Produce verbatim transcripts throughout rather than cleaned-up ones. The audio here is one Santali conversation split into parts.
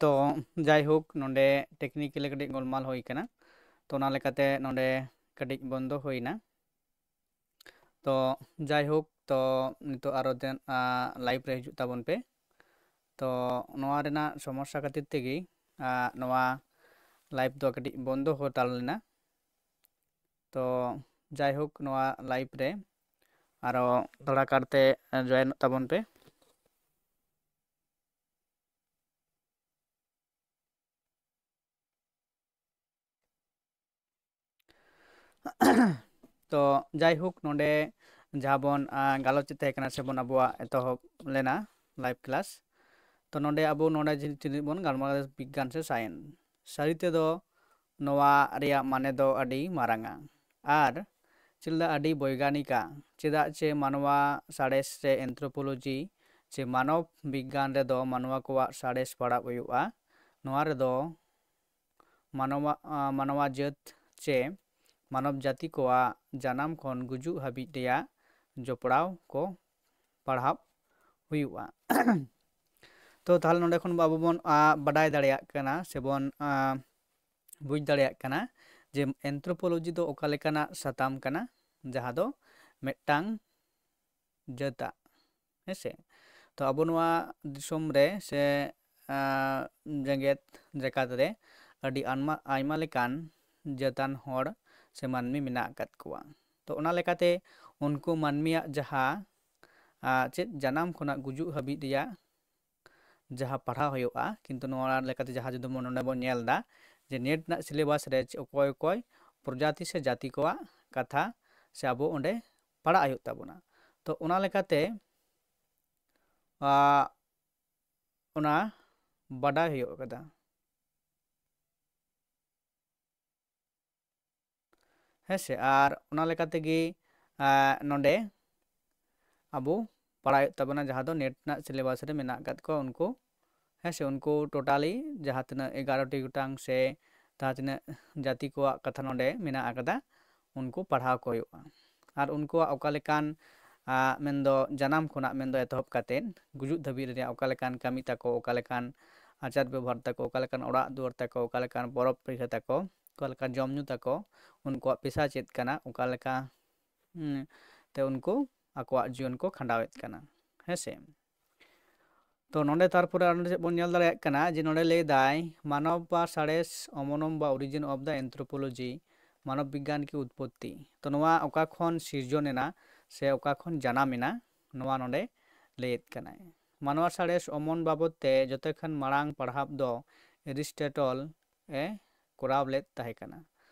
ᱛᱚ ᱡᱟᱭᱦᱳᱠ, ᱱᱚᱰᱮ technical ᱠᱟᱹᱴᱤᱡ ᱜᱳᱞᱢᱟᱞ ᱦᱩᱭ ᱠᱟᱱᱟ, ᱛᱚ ᱚᱱᱟ ᱞᱮᱠᱟᱛᱮ ᱱᱚᱰᱮ ᱠᱟᱹᱴᱤᱡ ᱵᱚᱱᱫᱚ ᱦᱩᱭᱱᱟ᱾ ᱛᱚ ᱡᱟᱭᱦᱳᱠ, ᱛᱚ ᱱᱤᱛᱚᱜ ᱟᱨᱚ ᱫᱮᱱ, ᱟ, live ᱨᱮ ᱦᱤᱡᱩᱜ ᱛᱟᱵᱚᱱ ᱯᱮ᱾ ᱛᱚ ᱱᱚᱣᱟ ᱨᱮᱱᱟᱜ ᱥᱚᱢᱚᱥᱥᱟ ᱠᱷᱟᱹᱛᱤᱨ ᱛᱮᱜᱮ, ᱟ, ᱱᱚᱣᱟ live ᱫᱚ ᱠᱟᱹᱴᱤᱡ ᱵᱚᱱᱫᱚ ᱦᱟᱛᱟᱲ ᱞᱮᱱᱟ᱾ ᱛᱚ ᱡᱟᱭᱦᱳᱠ, ᱱᱚᱣᱟ live ᱨᱮ ᱟᱨᱚ ᱛᱷᱚᱲᱟ ᱠᱟᱨᱛᱮ join ᱚᱜ ᱛᱟᱵᱚᱱ ᱯᱮ᱾ ᱛᱚ ᱡᱟᱭᱦᱳᱠ, ᱱᱚᱰᱮ ᱡᱟᱦᱟᱸ ᱵᱚᱱ, ᱟ, ᱜᱟᱞᱚᱪ ᱮᱫ ᱛᱟᱦᱮᱸ ᱠᱟᱱᱟ ᱥᱮᱵᱚᱱ ᱟᱵᱚᱣᱟᱜ ᱮᱛᱚᱦᱚᱵ ᱞᱮᱱᱟ live class, ᱛᱚ ᱱᱚᱰᱮ ᱟᱵᱚ ᱱᱚᱰᱮ ᱡᱮ ᱛᱤᱱᱟᱹᱜ ᱵᱚᱱ ᱜᱟᱞᱢᱟᱨᱟᱣ ᱵᱤᱜᱽᱜᱟᱱ ᱥᱮ science, ᱥᱟᱹᱨᱤ ᱛᱮᱫᱚ ᱱᱚᱣᱟ ᱨᱮᱭᱟᱜ ᱢᱟᱱᱮ ᱫᱚ ᱟᱹᱰᱤ ᱢᱟᱨᱟᱝᱟ ᱟᱨ ᱪᱮᱫᱟᱜ ᱟᱹᱰᱤ ᱵᱳᱭᱜᱟᱱᱤᱠᱟ? ᱪᱮᱫᱟᱜ ᱪᱮ ᱢᱟᱱᱣᱟ ᱥᱟᱬᱮᱥ ᱥᱮ anthropology ᱪᱮ ᱢᱟᱱᱚᱵ ᱵᱤᱜᱽᱜᱟᱱ ᱨᱮᱫᱚ ᱢᱟᱱᱣᱟ ᱠᱚᱣᱟᱜ ᱥᱟᱬᱮᱥ ᱯᱟᱲᱦᱟᱣ ᱦᱩᱭᱩᱜᱼᱟ᱾ ᱱᱚᱣᱟ ᱨᱮᱫᱚ ᱢᱟᱱᱣᱟ, ᱟ, ᱢᱟᱱᱣᱟ ᱡᱟᱹᱛ ᱪᱮ ᱢᱟᱱᱚᱵ ᱡᱟᱹᱛᱤ ᱠᱚᱣᱟᱜ ᱡᱟᱱᱟᱢ ᱠᱷᱚᱱ ᱜᱩᱡᱩᱜ ᱦᱟᱹᱵᱤᱡ ᱨᱮᱭᱟᱜ ᱡᱚᱯᱲᱟᱣ ᱠᱚ ᱯᱟᱲᱦᱟᱣ ᱦᱩᱭᱩᱜᱼᱟ᱾ ᱛᱚ ᱛᱟᱦᱞᱮ ᱱᱚᱰᱮ ᱠᱷᱚᱱ ᱟᱵᱚ ᱵᱚᱱ, ᱟ, ᱵᱟᱰᱟᱭ ᱫᱟᱲᱮᱭᱟᱜ ᱠᱟᱱᱟ ᱥᱮᱵᱚᱱ, ᱟ, ᱵᱩᱡᱽ ᱫᱟᱲᱮᱭᱟᱜ ᱠᱟᱱᱟ ᱡᱮ anthropology ᱫᱚ ᱚᱠᱟ ᱞᱮᱠᱟᱱᱟᱜ ᱥᱟᱛᱟᱢ ᱠᱟᱱᱟ, ᱡᱟᱦᱟᱸ ᱫᱚ ᱢᱤᱫᱴᱟᱝ ᱡᱟᱹᱛᱟᱜ, ᱦᱮᱸ ᱥᱮ? ᱛᱚ ᱟᱵᱚ ᱱᱚᱣᱟ ᱫᱤᱥᱚᱢ ᱨᱮ ᱥᱮ, ᱟ, ᱡᱮᱜᱮᱛ ᱡᱟᱠᱟᱛ ᱨᱮ ᱟᱹᱰᱤ ᱟᱭᱢᱟ, ᱟᱭᱢᱟ ᱞᱮᱠᱟᱱ ᱡᱟᱹᱛᱟᱱ ᱦᱚᱲ ᱥᱮ ᱢᱟᱹᱱᱢᱤ ᱢᱮᱱᱟᱜ ᱟᱠᱟᱫ ᱠᱚᱣᱟ᱾ ᱛᱚ ᱚᱱᱟ ᱞᱮᱠᱟᱛᱮ ᱩᱱᱠᱩ ᱢᱟᱹᱱᱢᱤᱭᱟᱜ ᱡᱟᱦᱟᱸ, ᱟ, ᱪᱮᱫ ᱡᱟᱱᱟᱢ ᱠᱷᱚᱱᱟᱜ ᱜᱩᱡᱩᱜ ᱦᱟᱹᱵᱤᱡ ᱨᱮᱭᱟᱜ ᱡᱟᱦᱟᱸ ᱯᱟᱲᱦᱟᱣ ᱦᱩᱭᱩᱜᱼᱟ, ᱠᱤᱱᱛᱩ ᱱᱚᱣᱟ ᱞᱮᱠᱟᱛᱮ ᱡᱟᱦᱟᱸ ᱡᱩᱫᱤ ᱵᱚᱱ, ᱱᱚᱰᱮ ᱵᱚᱱ ᱧᱮᱞ ᱮᱫᱟ ᱡᱮ NET ᱨᱮᱱᱟᱜ syllabus ᱨᱮ ᱪᱮ-, ᱚᱠᱚᱭ ᱚᱠᱚᱭ ᱯᱨᱚᱡᱟᱛᱤ ᱥᱮ ᱡᱟᱹᱛᱤ ᱠᱚᱣᱟᱜ ᱠᱟᱛᱷᱟ ᱥᱮ ᱟᱵᱚ ᱚᱸᱰᱮ ᱯᱟᱲᱦᱟᱜ ᱦᱩᱭᱩᱜ ᱛᱟᱵᱚᱱᱟ᱾ ᱛᱚ ᱚᱱᱟ ᱞᱮᱠᱟᱛᱮ, ᱟ, ᱚᱱᱟ ᱵᱟᱰᱟᱭ ᱦᱩᱭᱩᱜ ᱠᱟᱫᱟ᱾ ᱦᱮᱸ ᱥᱮ? ᱟᱨ ᱚᱱᱟ ᱞᱮᱠᱟ ᱛᱮᱜᱮ, ᱟ, ᱱᱚᱰᱮ ᱟᱵᱚ ᱯᱟᱲᱦᱟᱣ ᱦᱩᱭᱩᱜ ᱛᱟᱵᱚᱱᱟ, ᱡᱟᱦᱟᱸ ᱫᱚ NET ᱨᱮᱱᱟᱜ syllabus ᱨᱮ ᱢᱮᱱᱟᱜ ᱟᱠᱟᱫ ᱠᱚᱣᱟ ᱩᱱᱠᱩ, ᱦᱮᱸ ᱥᱮ? ᱩᱱᱠᱩ totally ᱡᱟᱦᱟᱸ ᱛᱤᱱᱟᱹᱜ ᱮᱜᱟᱨᱚ ᱴᱤ ᱜᱚᱴᱟᱝ ᱥᱮ ᱡᱟᱦᱟᱸ ᱛᱤᱱᱟᱹᱜ ᱡᱟᱹᱛᱤ ᱠᱚᱣᱟᱜ ᱠᱟᱛᱷᱟ ᱱᱚᱰᱮ ᱢᱮᱱᱟᱜ ᱟᱠᱟᱫᱟ, ᱩᱱᱠᱩ ᱯᱟᱲᱦᱟᱣ ᱠᱚ ᱦᱩᱭᱩᱜᱼᱟ᱾ ᱟᱨ ᱩᱱᱠᱩᱣᱟᱜ ᱚᱠᱟ ᱞᱮᱠᱟᱱ, ᱟ, ᱢᱮᱱᱫᱚ ᱡᱟᱱᱟᱢ ᱠᱷᱚᱱᱟᱜ ᱢᱮᱱᱫᱚ ᱮᱛᱚᱦᱚᱵ ᱠᱟᱛᱮᱫ ᱜᱩᱡᱩᱜ ᱫᱷᱟᱹᱵᱤᱡ ᱨᱮᱭᱟᱜ ᱚᱠᱟ ᱞᱮᱠᱟᱱ ᱠᱟᱹᱢᱤ ᱛᱟᱠᱚ, ᱚᱠᱟ ᱞᱮᱠᱟᱱ, ᱟᱪᱟᱨ ᱵᱮᱵᱚᱦᱟᱨ ᱛᱟᱠᱚ, ᱚᱠᱟ ᱞᱮᱠᱟᱱ ᱚᱲᱟᱜ ᱫᱩᱣᱟᱹᱨ ᱛᱟᱠᱚ, ᱚᱠᱟ ᱞᱮᱠᱟᱱ ᱯᱚᱨᱚᱵᱽ ᱯᱤᱦᱟᱹ ᱛᱟᱠᱚ, ᱚᱠᱟ ᱞᱮᱠᱟᱱ ᱡᱚᱢ ᱧᱩ ᱛᱟᱠᱚ, ᱩᱱᱠᱩᱣᱟᱜ ᱯᱮᱥᱟ ᱪᱮᱫ ᱠᱟᱱᱟ, ᱚᱠᱟ ᱞᱮᱠᱟ, ᱦᱩᱸ, ᱛᱮ ᱩᱱᱠᱩ ᱟᱠᱚᱣᱟᱜ ᱡᱤᱭᱚᱱ ᱠᱚ ᱠᱷᱟᱸᱰᱟᱣᱮᱫ ᱠᱟᱱᱟ᱾ ᱦᱮᱸ ᱥᱮ? ᱛᱚ ᱱᱚᱰᱮ ᱛᱟᱨᱯᱚᱨᱮ ᱟᱨ ᱱᱚᱰᱮ ᱪᱮᱫ ᱵᱚᱱ ᱧᱮᱞ ᱫᱟᱲᱮᱭᱟᱜ ᱠᱟᱱᱟ ᱡᱮ ᱱᱚᱰᱮ ᱞᱟᱹᱭ ᱫᱟᱭ ᱢᱟᱱᱚᱵ ᱵᱟ ᱥᱟᱬᱮᱥ, ᱚᱢᱚᱱᱚᱢ ᱵᱟ origin of the anthropology, ᱢᱟᱱᱚᱵ ᱵᱤᱜᱽᱜᱟᱱ ᱠᱤ ᱩᱛᱯᱚᱛᱛᱤ᱾ ᱛᱚ ᱱᱚᱣᱟ ᱚᱠᱟ ᱠᱷᱚᱱ ᱥᱤᱨᱡᱚᱱ ᱮᱱᱟ ᱥᱮ ᱚᱠᱟ ᱠᱷᱚᱱ ᱡᱟᱱᱟᱢ ᱮᱱᱟ, ᱱᱚᱣᱟ ᱱᱚᱰᱮ ᱞᱟᱹᱭᱮᱫ ᱠᱟᱱᱟᱭ᱾ ᱢᱟᱱᱣᱟ ᱥᱟᱬᱮᱥ ᱚᱢᱚᱱ ᱵᱟᱵᱚᱛ ᱛᱮ ᱡᱚᱛᱚ ᱠᱷᱚᱱ ᱢᱟᱲᱟᱝ ᱯᱟᱲᱦᱟᱣ ᱫᱚ ᱮᱨᱤᱥᱴᱮᱴᱚᱞ ᱮ ᱠᱚᱨᱟᱣ ᱞᱮᱫ ᱛᱟᱦᱮᱸ ᱠᱟᱱᱟ᱾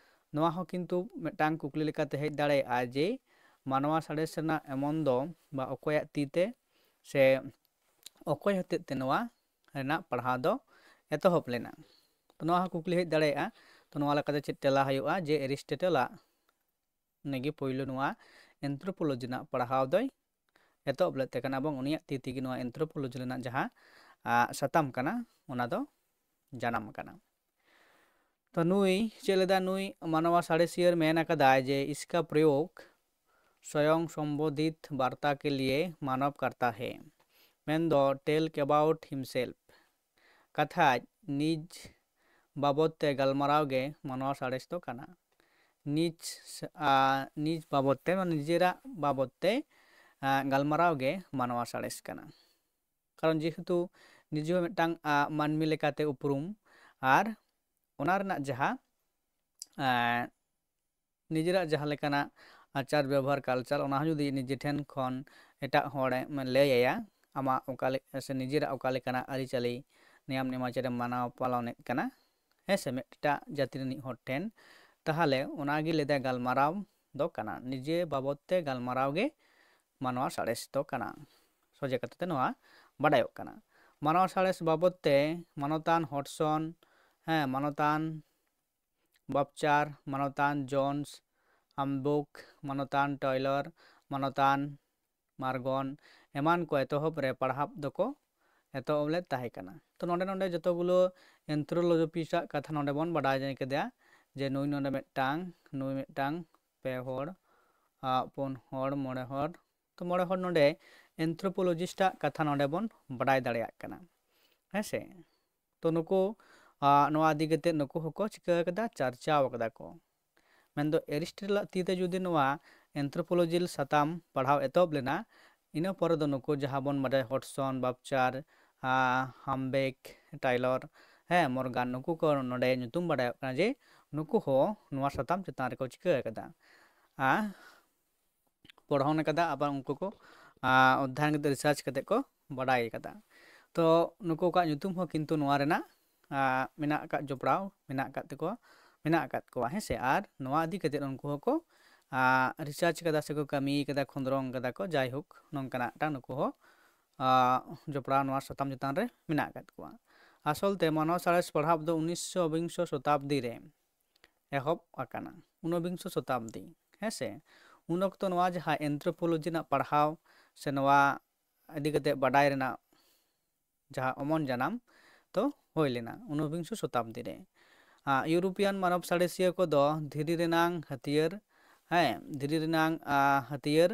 ᱱᱚᱣᱟ ᱦᱚᱸ ᱠᱤᱱᱛᱩ ᱢᱤᱫᱴᱟᱝ ᱠᱩᱠᱞᱤ ᱞᱮᱠᱟᱛᱮ ᱦᱮᱡ ᱫᱟᱲᱮᱭᱟᱜᱼᱟ ᱡᱮ ᱢᱟᱱᱣᱟ ᱥᱟᱬᱮᱥ ᱨᱮᱱᱟᱜ ᱮᱢᱚᱱ ᱫᱚ ᱵᱟ ᱚᱠᱚᱭᱟᱜ ᱛᱤ ᱛᱮ ᱥᱮ ᱚᱠᱚᱭ ᱦᱚᱛᱮᱡ ᱛᱮ ᱱᱚᱣᱟ ᱨᱮᱱᱟᱜ ᱯᱟᱲᱦᱟᱣ ᱫᱚ ᱮᱛᱚᱦᱚᱵ ᱞᱮᱱᱟ? ᱛᱚ ᱱᱚᱣᱟ ᱦᱚᱸ ᱠᱩᱠᱞᱤ ᱦᱮᱡ ᱫᱟᱲᱮᱭᱟᱜᱼᱟ᱾ ᱛᱚ ᱱᱚᱣᱟ ᱞᱮᱠᱟᱛᱮ ᱪᱮᱫ ᱛᱮᱞᱟ ᱦᱩᱭᱩᱜᱼᱟ ᱡᱮ ᱮᱨᱤᱥᱴᱮᱴᱮᱞᱟᱜ ᱩᱱᱤᱜᱮ ᱯᱳᱭᱞᱳ ᱱᱚᱣᱟ anthropology ᱨᱮᱱᱟᱜ ᱯᱟᱲᱦᱟᱣ ᱫᱚᱭ ᱮᱛᱚᱦᱚᱵ ᱞᱮᱫ ᱛᱟᱦᱮᱸ ᱠᱟᱱᱟ ᱮᱵᱚᱝ ᱩᱱᱤᱭᱟᱜ ᱛᱤ ᱛᱮᱜᱮ ᱱᱚᱣᱟ anthropology ᱨᱮᱱᱟᱜ ᱡᱟᱦᱟᱸ, ᱟ, ᱥᱟᱛᱟᱢ ᱠᱟᱱᱟ ᱚᱱᱟ ᱫᱚ ᱡᱟᱱᱟᱢ ᱟᱠᱟᱱᱟ᱾ ᱛᱚ ᱱᱩᱭ ᱪᱮᱫ ᱞᱮᱫᱟ? ᱱᱩᱭ ᱢᱟᱱᱣᱟ ᱥᱟᱬᱮᱥᱤᱭᱟᱹ ᱢᱮᱱ ᱟᱠᱟᱫᱟᱭ ᱡᱮ ᱤᱥᱠᱟ ᱯᱨᱚᱭᱳᱜᱽ ᱥᱚᱭᱚᱝ ᱥᱚᱢᱵᱳᱫᱷᱤᱛ ᱵᱟᱨᱛᱟ ᱠᱮ ᱞᱤᱭᱮ ᱢᱟᱱᱚᱵ ᱠᱟᱨᱛᱟ ᱦᱮ, ᱢᱮᱱᱫᱚ tell about himself᱾ ᱠᱟᱛᱷᱟᱡ ᱱᱤᱡ ᱵᱟᱵᱚᱫ ᱛᱮ ᱜᱟᱞᱢᱟᱨᱟᱣ ᱜᱮ ᱢᱟᱱᱣᱟ ᱥᱟᱬᱮᱥ ᱫᱚ ᱠᱟᱱᱟ᱾ ᱱᱤᱡ, ᱟ, ᱱᱤᱡ ᱵᱟᱵᱚᱫ ᱛᱮ, ᱢᱟᱱᱮ ᱱᱤᱡᱮᱨᱟᱜ ᱵᱟᱵᱚᱫ ᱛᱮ, ᱟ, ᱜᱟᱞᱢᱟᱨᱟᱣ ᱜᱮ ᱢᱟᱱᱣᱟ ᱥᱟᱬᱮᱥ ᱠᱟᱱᱟ᱾ ᱠᱟᱨᱚᱱ ᱡᱮᱦᱮᱛᱩ ᱱᱤᱡᱮ ᱦᱚᱸ ᱢᱤᱫᱴᱟᱝ, ᱟ, ᱢᱟᱹᱱᱢᱤ ᱞᱮᱠᱟᱛᱮ ᱩᱯᱨᱩᱢ ᱟᱨ ᱚᱱᱟ ᱨᱮᱱᱟᱜ ᱡᱟᱦᱟᱸ, ᱟ, ᱱᱤᱡᱮᱨᱟᱜ ᱡᱟᱦᱟᱸ ᱞᱮᱠᱟᱱᱟᱜ ᱟᱪᱟᱨ ᱵᱮᱵᱚᱦᱟᱨ culture, ᱚᱱᱟ ᱦᱚᱸ ᱡᱩᱫᱤ ᱱᱤᱡᱮ ᱴᱷᱮᱱ ᱠᱷᱚᱱ ᱮᱴᱟᱜ ᱦᱚᱲᱮ ᱞᱟᱹᱭ ᱟᱭᱟ, ᱟᱢᱟᱜ ᱚᱠᱟ ᱞᱮᱠᱟ ᱥᱮ ᱱᱤᱡᱮᱨᱟᱜ ᱚᱠᱟ ᱞᱮᱠᱟᱱᱟᱜ ᱟᱹᱨᱤᱪᱟᱹᱞᱤ, ᱱᱤᱭᱚᱢ ᱱᱮᱢᱟᱪᱟᱨᱮᱢ ᱢᱟᱱᱟᱣ ᱯᱟᱞᱚᱱᱮᱫ ᱠᱟᱱᱟ, ᱦᱮᱸ ᱥᱮ, ᱢᱤᱫᱴᱟᱜ ᱡᱟᱹᱛᱤ ᱨᱤᱱᱤᱡ ᱦᱚᱲ ᱴᱷᱮᱱ, ᱛᱟᱦᱚᱞᱮ ᱚᱱᱟᱜᱮ ᱞᱟᱹᱭᱫᱟᱭ ᱜᱟᱞᱢᱟᱨᱟᱣ ᱫᱚ ᱠᱟᱱᱟ᱾ ᱱᱤᱡᱮ ᱵᱟᱵᱚᱫ ᱛᱮ ᱜᱟᱞᱢᱟᱨᱟᱣ ᱜᱮ ᱢᱟᱱᱣᱟ ᱥᱟᱬᱮᱥ ᱫᱚ ᱠᱟᱱᱟ᱾ ᱥᱚᱡᱷᱮ ᱠᱟᱛᱷᱟ ᱛᱮ ᱱᱚᱣᱟ ᱵᱟᱰᱟᱭᱚᱜ ᱠᱟᱱᱟ᱾ ᱢᱟᱱᱣᱟ ᱥᱟᱬᱮᱥ ᱵᱟᱵᱚᱫ ᱛᱮ ᱢᱟᱱᱚᱛᱟᱱ ᱦᱚᱰᱥᱚᱱ, ᱦᱮᱸ, ᱢᱟᱱᱚᱛᱟᱱ ᱵᱟᱯᱪᱟᱨ, ᱢᱟᱱᱚᱛᱟᱱ ᱡᱳᱱᱥ, ᱟᱢᱵᱩᱠ, ᱢᱟᱱᱚᱛᱟᱱ ᱴᱚᱭᱞᱚᱨ, ᱢᱟᱱᱚᱛᱟᱱ ᱢᱟᱨᱜᱚᱱ ᱮᱢᱟᱱ ᱠᱚ ᱮᱛᱚᱦᱚᱵ ᱨᱮ ᱯᱟᱲᱦᱟᱣ ᱫᱚᱠᱚ ᱮᱛᱚᱦᱚᱵ ᱞᱮᱫ ᱛᱟᱦᱮᱸ ᱠᱟᱱᱟ᱾ ᱛᱚ ᱱᱚᱰᱮ, ᱱᱚᱰᱮ ᱡᱚᱛᱚ ᱜᱩᱞᱳ anthropologist ᱟᱜ ᱠᱟᱛᱷᱟ ᱱᱚᱰᱮ ᱵᱚᱱ ᱵᱟᱰᱟᱭ ᱧᱟᱢ ᱠᱮᱫᱟ ᱡᱮ ᱱᱩᱭ ᱱᱚᱰᱮ ᱢᱤᱫᱴᱟᱝ, ᱱᱩᱭ ᱢᱤᱫᱴᱟᱝ, ᱯᱮ ᱦᱚᱲ, ᱟ, ᱯᱩᱱ ᱦᱚᱲ, ᱢᱚᱬᱮ ᱦᱚᱲ, ᱛᱚ ᱢᱚᱬᱮ ᱦᱚᱲ ᱱᱚᱰᱮ anthropologist ᱟᱜ ᱠᱟᱛᱷᱟ ᱱᱚᱰᱮ ᱵᱚᱱ ᱵᱟᱰᱟᱭ ᱫᱟᱲᱮᱭᱟᱜ ᱠᱟᱱᱟ, ᱦᱮᱸ ᱥᱮ? ᱛᱚ ᱱᱩᱠᱩ ᱟᱜ, ᱱᱚᱣᱟ ᱤᱫᱤ ᱠᱟᱛᱮ ᱱᱩᱠᱩ ᱦᱚᱸᱠᱚ ᱪᱤᱠᱟᱹ ᱟᱠᱟᱫᱟ, ᱪᱟᱨᱪᱟᱣ ᱟᱠᱟᱫᱟ ᱠᱚ᱾ ᱢᱮᱱᱫᱚ ᱮᱨᱤᱥᱴᱮᱴᱮᱞᱟᱜ ᱛᱤ ᱛᱮ ᱡᱩᱫᱤ ᱱᱚᱣᱟ ᱮᱱᱛᱷᱨᱳᱯᱳᱞᱚᱡᱤᱠᱟᱞ ᱥᱟᱛᱟᱢ ᱯᱟᱲᱦᱟᱣ ᱮᱛᱚᱦᱚᱵ ᱞᱮᱱᱟ, ᱤᱱᱟᱹ ᱯᱚᱨᱮ ᱫᱚ ᱱᱩᱠᱩ ᱡᱟᱦᱟᱸ ᱵᱚᱱ ᱵᱟᱰᱟᱭ ᱦᱚᱰᱥᱚᱱ, ᱵᱟᱯᱪᱟᱨ, ᱟᱨ ᱦᱟᱢᱵᱮᱠ, ᱴᱟᱭᱞᱚᱨ, ᱦᱮᱸ, ᱢᱚᱨᱜᱟᱱ, ᱱᱩᱠᱩ ᱠᱚ ᱱᱚᱰᱮ ᱧᱩᱛᱩᱢ ᱵᱟᱰᱟᱭᱚᱜ ᱠᱟᱱᱟ ᱡᱮ ᱱᱩᱠᱩ ᱦᱚᱸ ᱱᱚᱣᱟ ᱥᱟᱛᱟᱢ ᱪᱮᱛᱟᱱ ᱨᱮᱠᱚ ᱪᱤᱠᱟᱹ ᱟᱠᱟᱫᱟ, ᱟᱨ ᱯᱚᱲᱦᱚᱱ ᱟᱠᱟᱫᱟ, ᱟᱵᱟᱨ ᱩᱱᱠᱩ ᱠᱚ, ᱟᱨ, ᱚᱫᱽᱫᱷᱟᱭᱚᱱ ᱠᱟᱛᱮ, ᱨᱤᱥᱟᱨᱪ ᱠᱟᱛᱮ ᱠᱚ ᱵᱟᱰᱟᱭ ᱟᱠᱟᱫᱟ᱾ ᱛᱚ ᱱᱩᱠᱩ ᱠᱚᱣᱟᱜ ᱧᱩᱛᱩᱢ ᱦᱚᱸ ᱠᱤᱱᱛᱩ ᱱᱚᱣᱟ ᱨᱮᱱᱟᱜ, ᱟᱨ, ᱢᱮᱱᱟᱜ ᱟᱠᱟᱫ, ᱡᱚᱯᱲᱟᱣ ᱢᱮᱱᱟᱜ ᱟᱠᱟᱫ ᱛᱟᱠᱚᱣᱟ, ᱢᱮᱱᱟᱜ ᱟᱠᱟᱫ ᱠᱚᱣᱟ, ᱦᱮᱸ ᱥᱮ᱾ ᱟᱨ ᱱᱚᱣᱟ ᱤᱫᱤ ᱠᱟᱛᱮ ᱩᱱᱠᱩ ᱦᱚᱸᱠᱚ, ᱟᱨ, ᱨᱤᱥᱟᱨᱪ ᱠᱟᱫᱟ ᱥᱮᱠᱚ ᱠᱟᱹᱢᱤ ᱠᱟᱫᱟ, ᱠᱷᱚᱸᱫᱽᱨᱚᱝ ᱠᱟᱫᱟ ᱠᱚ, ᱡᱟᱭᱦᱳᱠ, ᱱᱚᱝᱠᱟᱱᱟᱜ ᱢᱤᱫᱴᱟᱝ ᱱᱩᱠᱩ ᱦᱚᱸ, ᱟᱨ, ᱡᱚᱯᱲᱟᱣ ᱱᱚᱣᱟ ᱥᱟᱛᱟᱢ ᱪᱮᱛᱟᱱ ᱨᱮ ᱢᱮᱱᱟᱜ ᱟᱠᱟᱫ ᱠᱚᱣᱟ᱾ ᱟᱥᱚᱞ ᱛᱮ ᱢᱟᱱᱣᱟ ᱥᱟᱬᱮᱥ ᱯᱟᱲᱦᱟᱣ ᱫᱚ ᱩᱱᱤᱥᱥᱚ ᱵᱤᱝᱥᱚ ᱥᱚᱛᱟᱵᱫᱤ ᱨᱮ ᱮᱦᱚᱵ ᱟᱠᱟᱱᱟ, ᱩᱱᱚᱵᱤᱝᱥᱚ ᱥᱚᱛᱟᱵᱫᱤ, ᱦᱮᱸ ᱥᱮ᱾ ᱩᱱ ᱚᱠᱛᱚ ᱱᱚᱣᱟ ᱡᱟᱦᱟᱸ ᱮᱱᱛᱷᱨᱳᱯᱳᱞᱚᱡᱤ ᱨᱮᱱᱟᱜ ᱯᱟᱲᱦᱟᱣ ᱥᱮ ᱱᱚᱣᱟ ᱤᱫᱤ ᱠᱟᱛᱮ ᱵᱟᱰᱟᱭ ᱨᱮᱱᱟᱜ ᱡᱟᱦᱟᱸ ᱚᱢᱚᱱ ᱡᱟᱱᱟᱢ ᱛᱚ ᱦᱩᱭ ᱞᱮᱱᱟ ᱩᱱᱚᱵᱤᱝᱥᱚ ᱥᱚᱛᱟᱵᱫᱤ ᱨᱮ᱾ ᱟᱨ ᱤᱭᱩᱨᱳᱯᱤᱭᱟᱱ ᱢᱟᱱᱚᱵ ᱥᱟᱬᱮᱥᱤᱭᱟᱹ ᱠᱚᱫᱚ ᱫᱷᱤᱨᱤ ᱨᱮᱱᱟᱝ ᱦᱟᱹᱛᱭᱟᱹᱨ, ᱦᱮᱸ, ᱫᱷᱤᱨᱤ ᱨᱮᱱᱟᱝ, ᱟᱨ, ᱦᱟᱹᱛᱭᱟᱹᱨ,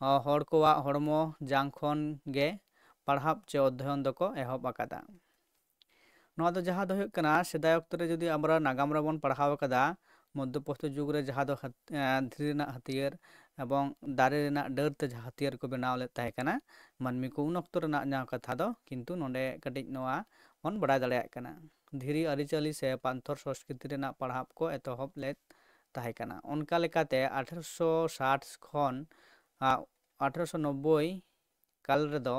ᱟᱨ, ᱦᱚᱲ ᱠᱚᱣᱟᱜ ᱦᱚᱲᱢᱚ ᱡᱟᱝ ᱠᱷᱚᱱ ᱜᱮ ᱯᱟᱲᱦᱟᱣ ᱪᱮ ᱚᱫᱽᱫᱷᱚᱭᱚᱱ ᱫᱚᱠᱚ ᱮᱦᱚᱵ ᱟᱠᱟᱫᱟ᱾ ᱱᱚᱣᱟ ᱫᱚ ᱡᱟᱦᱟᱸ ᱫᱚ ᱦᱩᱭᱩᱜ ᱠᱟᱱᱟ, ᱥᱮᱫᱟᱭ ᱚᱠᱛᱚ ᱨᱮ ᱡᱩᱫᱤ ᱟᱵᱚ ᱱᱟᱜᱟᱢ ᱨᱮᱵᱚᱱ ᱯᱟᱲᱦᱟᱣ ᱟᱠᱟᱫᱟ, ᱢᱚᱫᱽᱫᱷᱚ ᱯᱨᱚᱥᱛᱚᱨ ᱡᱩᱜᱽ ᱨᱮ ᱡᱟᱦᱟᱸ ᱫᱚ ᱦᱟᱹᱛ-, ᱮᱸ, ᱫᱷᱤᱨᱤ ᱨᱮᱱᱟᱜ ᱦᱟᱹᱛᱭᱟᱹᱨ ᱮᱵᱚᱝ ᱫᱟᱨᱮ ᱨᱮᱱᱟᱜ ᱰᱟᱹᱨ ᱛᱮ ᱡᱟᱦᱟᱸ ᱦᱟᱹᱛᱭᱟᱹᱨ ᱠᱚ ᱵᱮᱱᱟᱣ ᱞᱮᱫ ᱛᱟᱦᱮᱸ ᱠᱟᱱᱟ ᱢᱟᱹᱱᱢᱤ ᱠᱚ, ᱩᱱ ᱚᱠᱛᱚ ᱨᱮᱱᱟᱜ ᱡᱟᱦᱟᱸ ᱠᱟᱛᱷᱟ ᱫᱚ ᱠᱤᱱᱛᱩ ᱱᱚᱰᱮ ᱠᱟᱹᱴᱤᱡ ᱱᱚᱣᱟ ᱵᱚᱱ ᱵᱟᱲᱟᱭ ᱫᱟᱲᱮᱭᱟᱜ ᱠᱟᱱᱟ᱾ ᱫᱷᱤᱨᱤ ᱟᱹᱨᱤᱪᱟᱹᱞᱤ ᱥᱮ ᱯᱟᱛᱷᱚᱨ ᱥᱚᱸᱥᱠᱨᱤᱛᱤ ᱨᱮᱱᱟᱜ ᱯᱟᱲᱦᱟᱣ ᱠᱚ ᱮᱛᱚᱦᱚᱵ ᱞᱮᱫ ᱛᱟᱦᱮᱸ ᱠᱟᱱᱟ᱾ ᱚᱱᱠᱟ ᱞᱮᱠᱟᱛᱮ ᱟᱴᱷᱨᱚᱥᱚ ᱥᱟᱴ ᱠᱷᱚᱱ, ᱟ, ᱟᱴᱷᱨᱚᱥᱚ ᱱᱚᱵᱵᱳᱭ ᱠᱟᱞ ᱨᱮᱫᱚ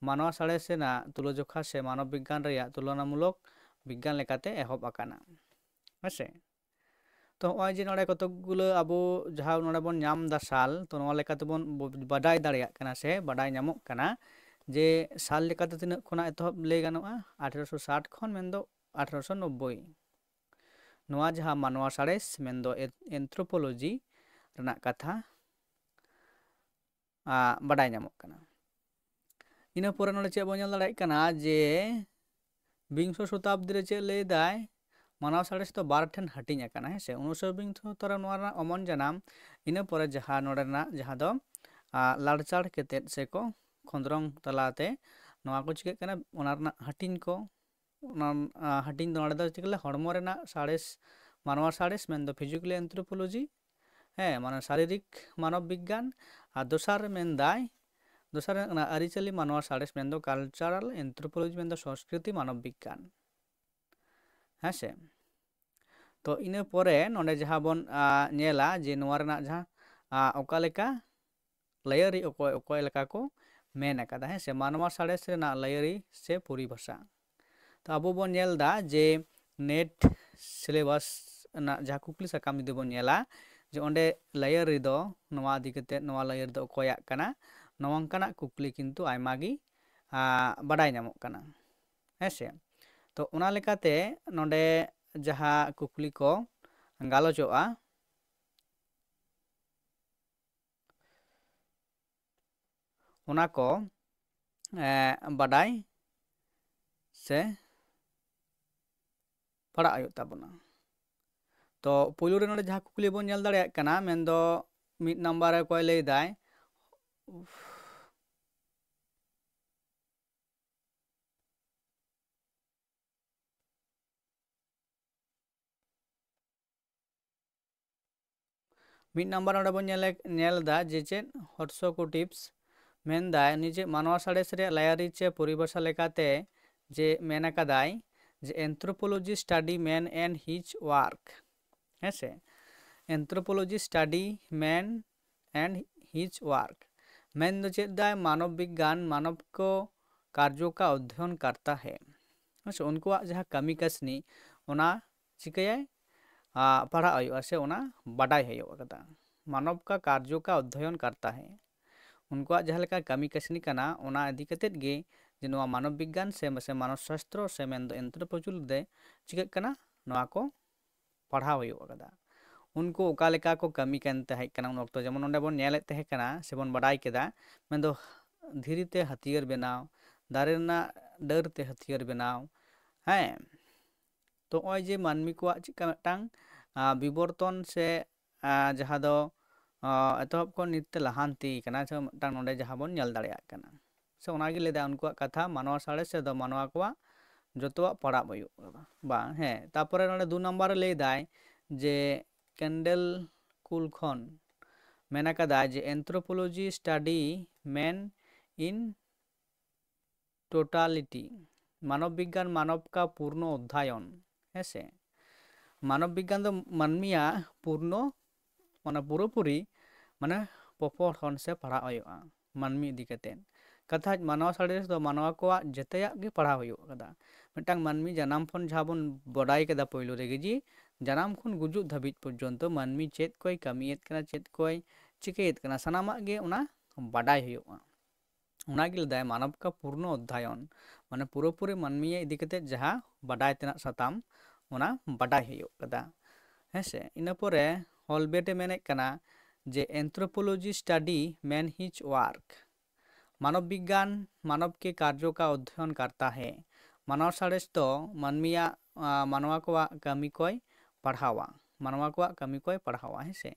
ᱢᱟᱱᱣᱟ ᱥᱟᱬᱮᱥ ᱨᱮᱱᱟᱜ ᱛᱩᱞᱟᱹᱡᱚᱠᱷᱟ ᱥᱮ ᱢᱟᱱᱚᱵ ᱵᱤᱜᱽᱜᱟᱱ ᱨᱮᱭᱟᱜ ᱛᱩᱞᱚᱱᱟᱢᱩᱞᱚᱠ ᱵᱤᱜᱽᱜᱟᱱ ᱞᱮᱠᱟᱛᱮ ᱮᱦᱚᱵ ᱟᱠᱟᱱᱟ᱾ ᱦᱮᱸ ᱥᱮ? ᱛᱚ ᱱᱚᱜᱼᱚᱭ ᱡᱮ ᱱᱚᱰᱮ ᱠᱚᱛᱚᱠ ᱜᱩᱞᱟᱹ ᱟᱵᱚ ᱡᱟᱦᱟᱸ ᱱᱚᱰᱮ ᱵᱚᱱ ᱧᱟᱢ ᱮᱫᱟ ᱥᱟᱞ, ᱛᱚ ᱱᱚᱣᱟ ᱞᱮᱠᱟ ᱛᱮᱵᱚᱱ ᱵᱚ-, ᱵᱟᱰᱟᱭ ᱫᱟᱲᱮᱭᱟᱜ ᱠᱟᱱᱟ ᱥᱮ ᱵᱟᱰᱟᱭ ᱧᱟᱢᱚᱜ ᱠᱟᱱᱟ ᱡᱮ ᱥᱟᱞ ᱞᱮᱠᱟᱛᱮ ᱛᱤᱱᱟᱹᱜ ᱠᱷᱚᱱᱟᱜ ᱮᱛᱚᱦᱚᱵ ᱞᱟᱹᱭ ᱜᱟᱱᱚᱜᱼᱟ, ᱟᱴᱷᱨᱚᱥᱚ ᱥᱟᱴ ᱠᱷᱚᱱ, ᱢᱮᱱᱫᱚ ᱟᱴᱷᱨᱚᱥᱚ ᱱᱚᱵᱵᱳᱭ᱾ ᱱᱚᱣᱟ ᱡᱟᱦᱟᱸ ᱢᱟᱱᱣᱟ ᱥᱟᱬᱮᱥ, ᱢᱮᱱᱫᱚ ᱮ-, ᱮᱱᱛᱷᱨᱳᱯᱳᱞᱚᱡᱤ ᱨᱮᱱᱟᱜ ᱠᱟᱛᱷᱟ, ᱟ, ᱵᱟᱰᱟᱭ ᱧᱟᱢᱚᱜ ᱠᱟᱱᱟ᱾ ᱤᱱᱟᱹ ᱯᱚᱨᱮ ᱱᱚᱰᱮ ᱪᱮᱫ ᱵᱚᱱ ᱧᱮᱞ ᱫᱟᱲᱮᱭᱟᱜ ᱠᱟᱱᱟ ᱡᱮ ᱵᱤᱝᱥᱚ ᱥᱚᱛᱟᱵᱫᱤ ᱨᱮ ᱪᱮᱫ ᱞᱟᱹᱭ ᱫᱟᱭ, ᱢᱟᱱᱣᱟ ᱥᱟᱬᱮᱥ ᱫᱚ ᱵᱟᱨ ᱴᱷᱮᱱ ᱦᱟᱹᱴᱤᱧ ᱟᱠᱟᱱᱟ, ᱦᱮᱸ ᱥᱮ᱾ ᱩᱱᱤᱥᱥᱚ ᱵᱤᱝᱥᱚ ᱛᱚᱨᱟ ᱱᱚᱣᱟ ᱨᱮᱱᱟᱜ ᱚᱢᱚᱱ ᱡᱟᱱᱟᱢ, ᱤᱱᱟᱹ ᱯᱚᱨᱮ ᱡᱟᱦᱟᱸ ᱱᱚᱰᱮ ᱨᱮᱱᱟᱜ ᱡᱟᱦᱟᱸ ᱫᱚ, ᱟ, ᱞᱟᱲᱪᱟᱲ ᱠᱟᱛᱮᱫ ᱥᱮ ᱠᱚ ᱠᱷᱚᱸᱫᱽᱨᱚᱝ ᱛᱟᱞᱟᱛᱮ ᱱᱚᱣᱟ ᱠᱚ ᱪᱤᱠᱟᱹᱜ ᱠᱟᱱᱟ, ᱚᱱᱟ ᱨᱮᱱᱟᱜ ᱦᱟᱹᱴᱤᱧ ᱠᱚ ᱚᱱᱟ ᱦᱟᱹᱴᱤᱧ ᱫᱚ ᱱᱚᱰᱮ ᱫᱚ ᱪᱤᱠᱟᱹ ᱦᱚᱲᱢᱚ ᱨᱮᱱᱟᱜ ᱥᱟᱬᱮᱥ, ᱢᱟᱱᱣᱟ ᱥᱟᱬᱮᱥ ᱢᱮᱱᱫᱚ ᱯᱷᱤᱡᱤᱠᱟᱞ ᱮᱱᱛᱷᱨᱳᱯᱳᱞᱚᱡᱤ, ᱦᱮᱸ, ᱢᱟᱱᱮ ᱥᱟᱨᱤᱨᱤᱠ ᱢᱟᱱᱚᱵ ᱵᱤᱜᱽᱜᱟᱱ, ᱟᱨ ᱫᱚᱥᱟᱨ ᱨᱮ ᱢᱮᱱᱫᱟᱭ, ᱫᱚᱥᱟᱨ ᱨᱮ ᱠᱟᱱᱟ ᱟᱹᱨᱤᱪᱟᱹᱞᱤ ᱢᱟᱱᱣᱟ ᱥᱟᱬᱮᱥ ᱢᱮᱱᱫᱚ ᱠᱟᱞᱪᱟᱨᱟᱞ ᱮᱱᱛᱷᱨᱳᱯᱳᱞᱚᱡᱤ ᱢᱮᱱᱫᱚ ᱥᱚᱸᱥᱠᱨᱤᱛᱤ ᱢᱟᱱᱚᱵ ᱵᱤᱜᱽᱜᱟᱱ᱾ ᱦᱮᱸ ᱥᱮ? ᱛᱚ ᱤᱱᱟᱹ ᱯᱚᱨᱮ ᱱᱚᱰᱮ ᱡᱟᱦᱟᱸ ᱵᱚᱱ ᱧᱮᱞᱟ ᱡᱮ ᱱᱚᱣᱟ ᱨᱮᱱᱟᱜ ᱡᱟᱦᱟᱸ ᱚᱠᱟ ᱞᱮᱠᱟ ᱞᱟᱹᱭᱟᱹᱨᱤ ᱚᱠᱚᱭ ᱚᱠᱚᱭ ᱞᱮᱠᱟ ᱠᱚ ᱢᱮᱱ ᱟᱠᱟᱫᱟ, ᱦᱮᱸ ᱥᱮ, ᱢᱟᱱᱣᱟ ᱥᱟᱬᱮᱥ ᱨᱮᱱᱟᱜ ᱞᱟᱹᱭᱟᱹᱨᱤ ᱥᱮ ᱯᱚᱨᱤᱵᱷᱟᱥᱟ᱾ ᱛᱚ ᱟᱵᱚ ᱵᱚᱱ ᱧᱮᱞ ᱮᱫᱟ ᱡᱮ ᱱᱮᱴ ᱥᱤᱞᱮᱵᱟᱥ ᱨᱮᱱᱟᱜ ᱡᱟᱦᱟᱸ ᱠᱩᱠᱞᱤ ᱥᱟᱠᱟᱢ ᱡᱩᱫᱤ ᱵᱚᱱ ᱧᱮᱞᱟ, ᱡᱮ ᱚᱸᱰᱮ ᱞᱟᱹᱭᱟᱹᱨᱤ ᱫᱚ ᱱᱚᱣᱟ ᱤᱫᱤ ᱠᱟᱛᱮ, ᱱᱚᱣᱟ ᱞᱟᱹᱭᱟᱹᱨᱤ ᱫᱚ ᱚᱠᱚᱭᱟᱜ ᱠᱟᱱᱟ, ᱱᱚᱝᱠᱟᱱᱟᱜ ᱠᱩᱠᱞᱤ ᱠᱤᱱᱛᱩ ᱟᱭᱢᱟ ᱜᱮ ᱵᱟᱰᱟᱭ ᱧᱟᱢᱚᱜ ᱠᱟᱱᱟ, ᱦᱮᱸ ᱥᱮ᱾ ᱛᱚ ᱚᱱᱟ ᱞᱮᱠᱟᱛᱮ ᱱᱚᱰᱮ ᱡᱟᱦᱟᱸ ᱠᱩᱠᱞᱤ ᱠᱚ ᱜᱟᱞᱚᱪᱚᱜᱼᱟ, ᱚᱱᱟ ᱠᱚ ᱵᱟᱰᱟᱭ ᱥᱮ ᱯᱟᱲᱦᱟᱜ ᱦᱩᱭᱩᱜ ᱛᱟᱵᱚᱱᱟ᱾ ᱛᱚ ᱯᱳᱭᱞᱳ ᱨᱮ ᱱᱚᱰᱮ ᱡᱟᱦᱟᱸ ᱠᱩᱠᱞᱤ ᱵᱚᱱ ᱧᱮᱞ ᱫᱟᱲᱮᱭᱟᱜ ᱠᱟᱱᱟ, ᱢᱮᱱᱫᱚ ᱢᱤᱫ ᱱᱟᱢᱵᱟᱨ ᱨᱮ ᱚᱠᱚᱭ ᱞᱟᱹᱭ ᱫᱟᱭ, ᱢᱤᱫ ᱱᱟᱢᱵᱟᱨ ᱱᱚᱰᱮ ᱵᱚᱱ ᱧᱮᱞ ᱧᱮᱞ ᱮᱫᱟ ᱡᱮ ᱪᱮᱫ ᱦᱚᱨᱥᱚᱠᱳ ᱴᱤᱯᱥ ᱢᱮᱱᱫᱟᱭ, ᱩᱱᱤ ᱪᱮᱫ ᱢᱟᱱᱣᱟ ᱥᱟᱬᱮᱥ ᱨᱮᱭᱟᱜ ᱞᱟᱭᱟᱨᱤ ᱪᱮ ᱯᱚᱨᱤᱵᱷᱟᱥᱟ ᱞᱮᱠᱟᱛᱮ ᱡᱮ ᱢᱮᱱ ᱟᱠᱟᱫᱟᱭ ᱡᱮ anthropology study man and his work, ᱦᱮᱸ ᱥᱮ, anthropology study man and his work ᱢᱮᱱ ᱫᱚ ᱪᱮᱫ ᱫᱟᱭ, ᱢᱟᱱᱚᱵ ᱵᱤᱜᱽᱜᱟᱱ ᱢᱟᱱᱚᱵ ᱠᱚ ᱠᱟᱨᱡᱚ ᱠᱟ ᱚᱫᱷᱭᱚᱱ ᱠᱟᱨᱛᱟ ᱦᱮ, ᱦᱮᱸ ᱥᱮ, ᱩᱱᱠᱩᱣᱟᱜ ᱡᱟᱦᱟᱸ ᱠᱟᱹᱢᱤ ᱠᱟᱹᱥᱱᱤ ᱚᱱᱟ ᱪᱤᱠᱟᱹᱭᱟᱭ, ᱯᱟᱲᱦᱟᱜ ᱦᱩᱭᱩᱜᱼᱟ ᱥᱮ ᱚᱱᱟ ᱵᱟᱰᱟᱭ ᱦᱩᱭᱩᱜ ᱠᱟᱫᱟ᱾ ᱢᱟᱱᱚᱵ ᱠᱟ ᱠᱟᱨᱡᱚ ᱠᱟ ᱚᱫᱷᱭᱚᱭᱚᱱ ᱠᱟᱨᱛᱟ ᱦᱮ, ᱩᱱᱠᱩᱣᱟᱜ ᱡᱟᱦᱟᱸ ᱞᱮᱠᱟ ᱠᱟᱹᱢᱤ ᱠᱟᱹᱥᱱᱤ ᱠᱟᱱᱟ ᱚᱱᱟ ᱤᱫᱤ ᱠᱟᱛᱮᱫ ᱜᱮ ᱡᱮ ᱱᱚᱣᱟ ᱢᱟᱱᱚᱵ ᱵᱤᱜᱽᱜᱟᱱ ᱥᱮ ᱥᱮ ᱢᱟᱱᱚᱵ ᱥᱟᱥᱛᱨᱚ ᱥᱮ ᱢᱮᱱᱫᱚ ᱮᱱᱛᱨᱳᱯᱳᱞᱚᱡᱤ ᱨᱮ ᱪᱤᱠᱟᱹᱜ ᱠᱟᱱᱟ, ᱱᱚᱣᱟ ᱠᱚ ᱯᱟᱲᱦᱟᱣ ᱦᱩᱭᱩᱜ ᱠᱟᱫᱟ᱾ ᱩᱱᱠᱩ ᱚᱠᱟ ᱞᱮᱠᱟ ᱠᱚ ᱠᱟᱹᱢᱤ ᱠᱟᱱ ᱛᱟᱦᱮᱸ ᱠᱟᱱᱟ ᱩᱱ ᱚᱠᱛᱚ, ᱡᱮᱢᱚᱱ ᱱᱚᱰᱮ ᱵᱚᱱ ᱧᱮᱞᱮᱫ ᱛᱟᱦᱮᱸ ᱠᱟᱱᱟ ᱥᱮᱵᱚᱱ ᱵᱟᱰᱟᱭ ᱠᱮᱫᱟ, ᱢᱮᱱᱫᱚ ᱫᱷᱤᱨᱤ ᱛᱮ ᱦᱟᱹᱛᱭᱟᱹᱨ ᱵᱮᱱᱟᱣ, ᱫᱟᱨᱮ ᱨᱮᱱᱟᱜ ᱰᱟᱹᱨ ᱛᱮ ᱦᱟᱹᱛᱭᱟᱹᱨ ᱵᱮᱱᱟᱣ, ᱦᱮᱸ᱾ ᱛᱚ ᱱᱚᱜᱼᱚᱭ ᱡᱮ ᱢᱟᱹᱱᱢᱤ ᱠᱚᱣᱟᱜ ᱪᱮᱫᱠᱟ ᱢᱤᱫᱴᱟᱝ ᱵᱤᱵᱚᱨᱛᱚᱱ ᱥᱮ ᱡᱟᱦᱟᱸ ᱫᱚ ᱮᱛᱚᱦᱚᱵ ᱠᱷᱚᱱ ᱱᱤᱛ ᱛᱮ ᱞᱟᱦᱟᱱᱛᱤ ᱠᱟᱱᱟ, ᱥᱮ ᱢᱤᱫᱴᱟᱝ ᱱᱚᱰᱮ ᱡᱟᱦᱟᱸ ᱵᱚᱱ ᱧᱮᱞ ᱫᱟᱲᱮᱭᱟᱜ ᱠᱟᱱᱟ᱾ ᱥᱮ ᱚᱱᱟᱜᱮ ᱞᱟᱹᱭᱫᱟ ᱩᱱᱠᱩᱣᱟᱜ ᱠᱟᱛᱷᱟ, ᱢᱟᱱᱣᱟ ᱥᱟᱬᱮᱥ ᱨᱮᱫᱚ ᱢᱟᱱᱣᱟ ᱠᱚᱣᱟᱜ ᱡᱚᱛᱚᱣᱟᱜ ᱯᱟᱲᱦᱟᱣ ᱦᱩᱭᱩᱜ ᱠᱟᱱᱟ᱾ ᱵᱟᱝ, ᱦᱮᱸ, ᱛᱟᱯᱚᱨᱮ ᱱᱚᱰᱮ ᱫᱩ ᱱᱟᱢᱵᱟᱨ ᱨᱮ ᱞᱟᱹᱭ ᱫᱟᱭ ᱡᱮ ᱠᱮᱱᱰᱮᱞ ᱠᱩᱞ ᱠᱷᱚᱱ ᱢᱮᱱ ᱟᱠᱟᱫᱟᱭ ᱡᱮ anthropology study man in totality, ᱢᱟᱱᱚᱵ ᱵᱤᱜᱽᱜᱟᱱ ᱢᱟᱱᱚᱵ ᱠᱟ ᱯᱩᱨᱱᱚ ᱚᱫᱽᱫᱷᱟᱭᱚᱱ᱾ ᱦᱮᱸ ᱥᱮ, ᱢᱟᱱᱚᱵ ᱵᱤᱜᱽᱜᱟᱱ ᱫᱚ ᱢᱟᱹᱱᱢᱤᱭᱟᱜ ᱯᱩᱨᱱᱚ, ᱢᱟᱱᱮ ᱯᱩᱨᱟᱹᱯᱩᱨᱤ, ᱢᱟᱱᱮ ᱯᱚᱯᱚᱲᱦᱚᱱ ᱥᱮ ᱯᱟᱲᱦᱟᱜ ᱦᱩᱭᱩᱜᱼᱟ ᱢᱟᱹᱱᱢᱤ ᱤᱫᱤ ᱠᱟᱛᱮᱫ᱾ ᱠᱟᱛᱷᱟᱡ ᱢᱟᱱᱣᱟ ᱥᱟᱬᱮᱥ ᱫᱚ ᱢᱟᱱᱣᱟ ᱠᱚᱣᱟᱜ ᱡᱮᱛᱮᱭᱟᱜ ᱜᱮ ᱯᱟᱲᱦᱟᱣ ᱦᱩᱭᱩᱜ ᱠᱟᱫᱟ᱾ ᱢᱤᱫᱴᱟᱝ ᱢᱟᱹᱱᱢᱤ ᱡᱟᱱᱟᱢ ᱠᱷᱚᱱ ᱡᱟᱦᱟᱸ ᱵᱚᱱ ᱵᱟᱰᱟᱭ ᱠᱟᱫᱟ ᱯᱳᱭᱞᱳ ᱨᱮᱜᱮ, ᱡᱮ ᱡᱟᱱᱟᱢ ᱠᱷᱚᱱ ᱜᱩᱡᱩᱜ ᱫᱷᱟᱹᱵᱤᱡ ᱯᱚᱨᱡᱚᱱᱛᱚ ᱢᱟᱹᱱᱢᱤ ᱪᱮᱫ ᱠᱚᱭ ᱠᱟᱹᱢᱤᱭᱮᱫ ᱠᱟᱱᱟ, ᱪᱮᱫ ᱠᱚᱭ ᱪᱤᱠᱟᱹᱭᱮᱫ ᱠᱟᱱᱟ, ᱥᱟᱱᱟᱢᱟᱜ ᱜᱮ ᱚᱱᱟ ᱵᱟᱰᱟᱭ ᱦᱩᱭᱩᱜᱼᱟ᱾ ᱚᱱᱟᱜᱮ ᱞᱟᱹᱭᱫᱟᱭ ᱢᱟᱱᱚᱵ ᱠᱟ ᱯᱩᱨᱱᱚ ᱚᱫᱽᱫᱷᱟᱭᱚᱱ, ᱢᱟᱱᱮ ᱯᱩᱨᱟᱹᱯᱩᱨᱤ ᱢᱟᱹᱱᱢᱤᱭᱟᱜ ᱤᱫᱤ ᱠᱟᱛᱮᱫ ᱡᱟᱦᱟᱸ ᱵᱟᱰᱟᱭ ᱛᱮᱱᱟᱜ ᱥᱟᱛᱟᱢ, ᱚᱱᱟ ᱵᱟᱰᱟᱭ ᱦᱩᱭᱩᱜ ᱠᱟᱫᱟ᱾ ᱦᱮᱸᱥᱮ, ᱤᱱᱟᱹ ᱯᱚᱨᱮ ᱦᱚᱞᱵᱮᱴ ᱮ ᱢᱮᱱᱮᱫ ᱠᱟᱱᱟ ᱡᱮ anthropology study man his work, ᱢᱟᱱᱚᱵ ᱵᱤᱜᱽᱜᱟᱱ ᱢᱟᱱᱚᱵ ᱠᱮ ᱠᱟᱨᱡᱚ ᱠᱟ ᱚᱫᱽᱫᱷᱚᱭᱚᱱ ᱠᱟᱨᱛᱟ ᱦᱮ᱾ ᱢᱟᱱᱣᱟ ᱥᱟᱬᱮᱥ ᱫᱚ ᱢᱟᱹᱱᱢᱤᱭᱟᱜ, ᱟ, ᱢᱟᱱᱣᱟ ᱠᱚᱣᱟᱜ ᱠᱟᱹᱢᱤ ᱠᱚᱭ ᱯᱟᱲᱦᱟᱣᱟ, ᱢᱟᱱᱣᱟ ᱠᱚᱣᱟᱜ ᱠᱟᱹᱢᱤ ᱠᱚᱭ ᱯᱟᱲᱦᱟᱣᱟ, ᱦᱮᱸ ᱥᱮ,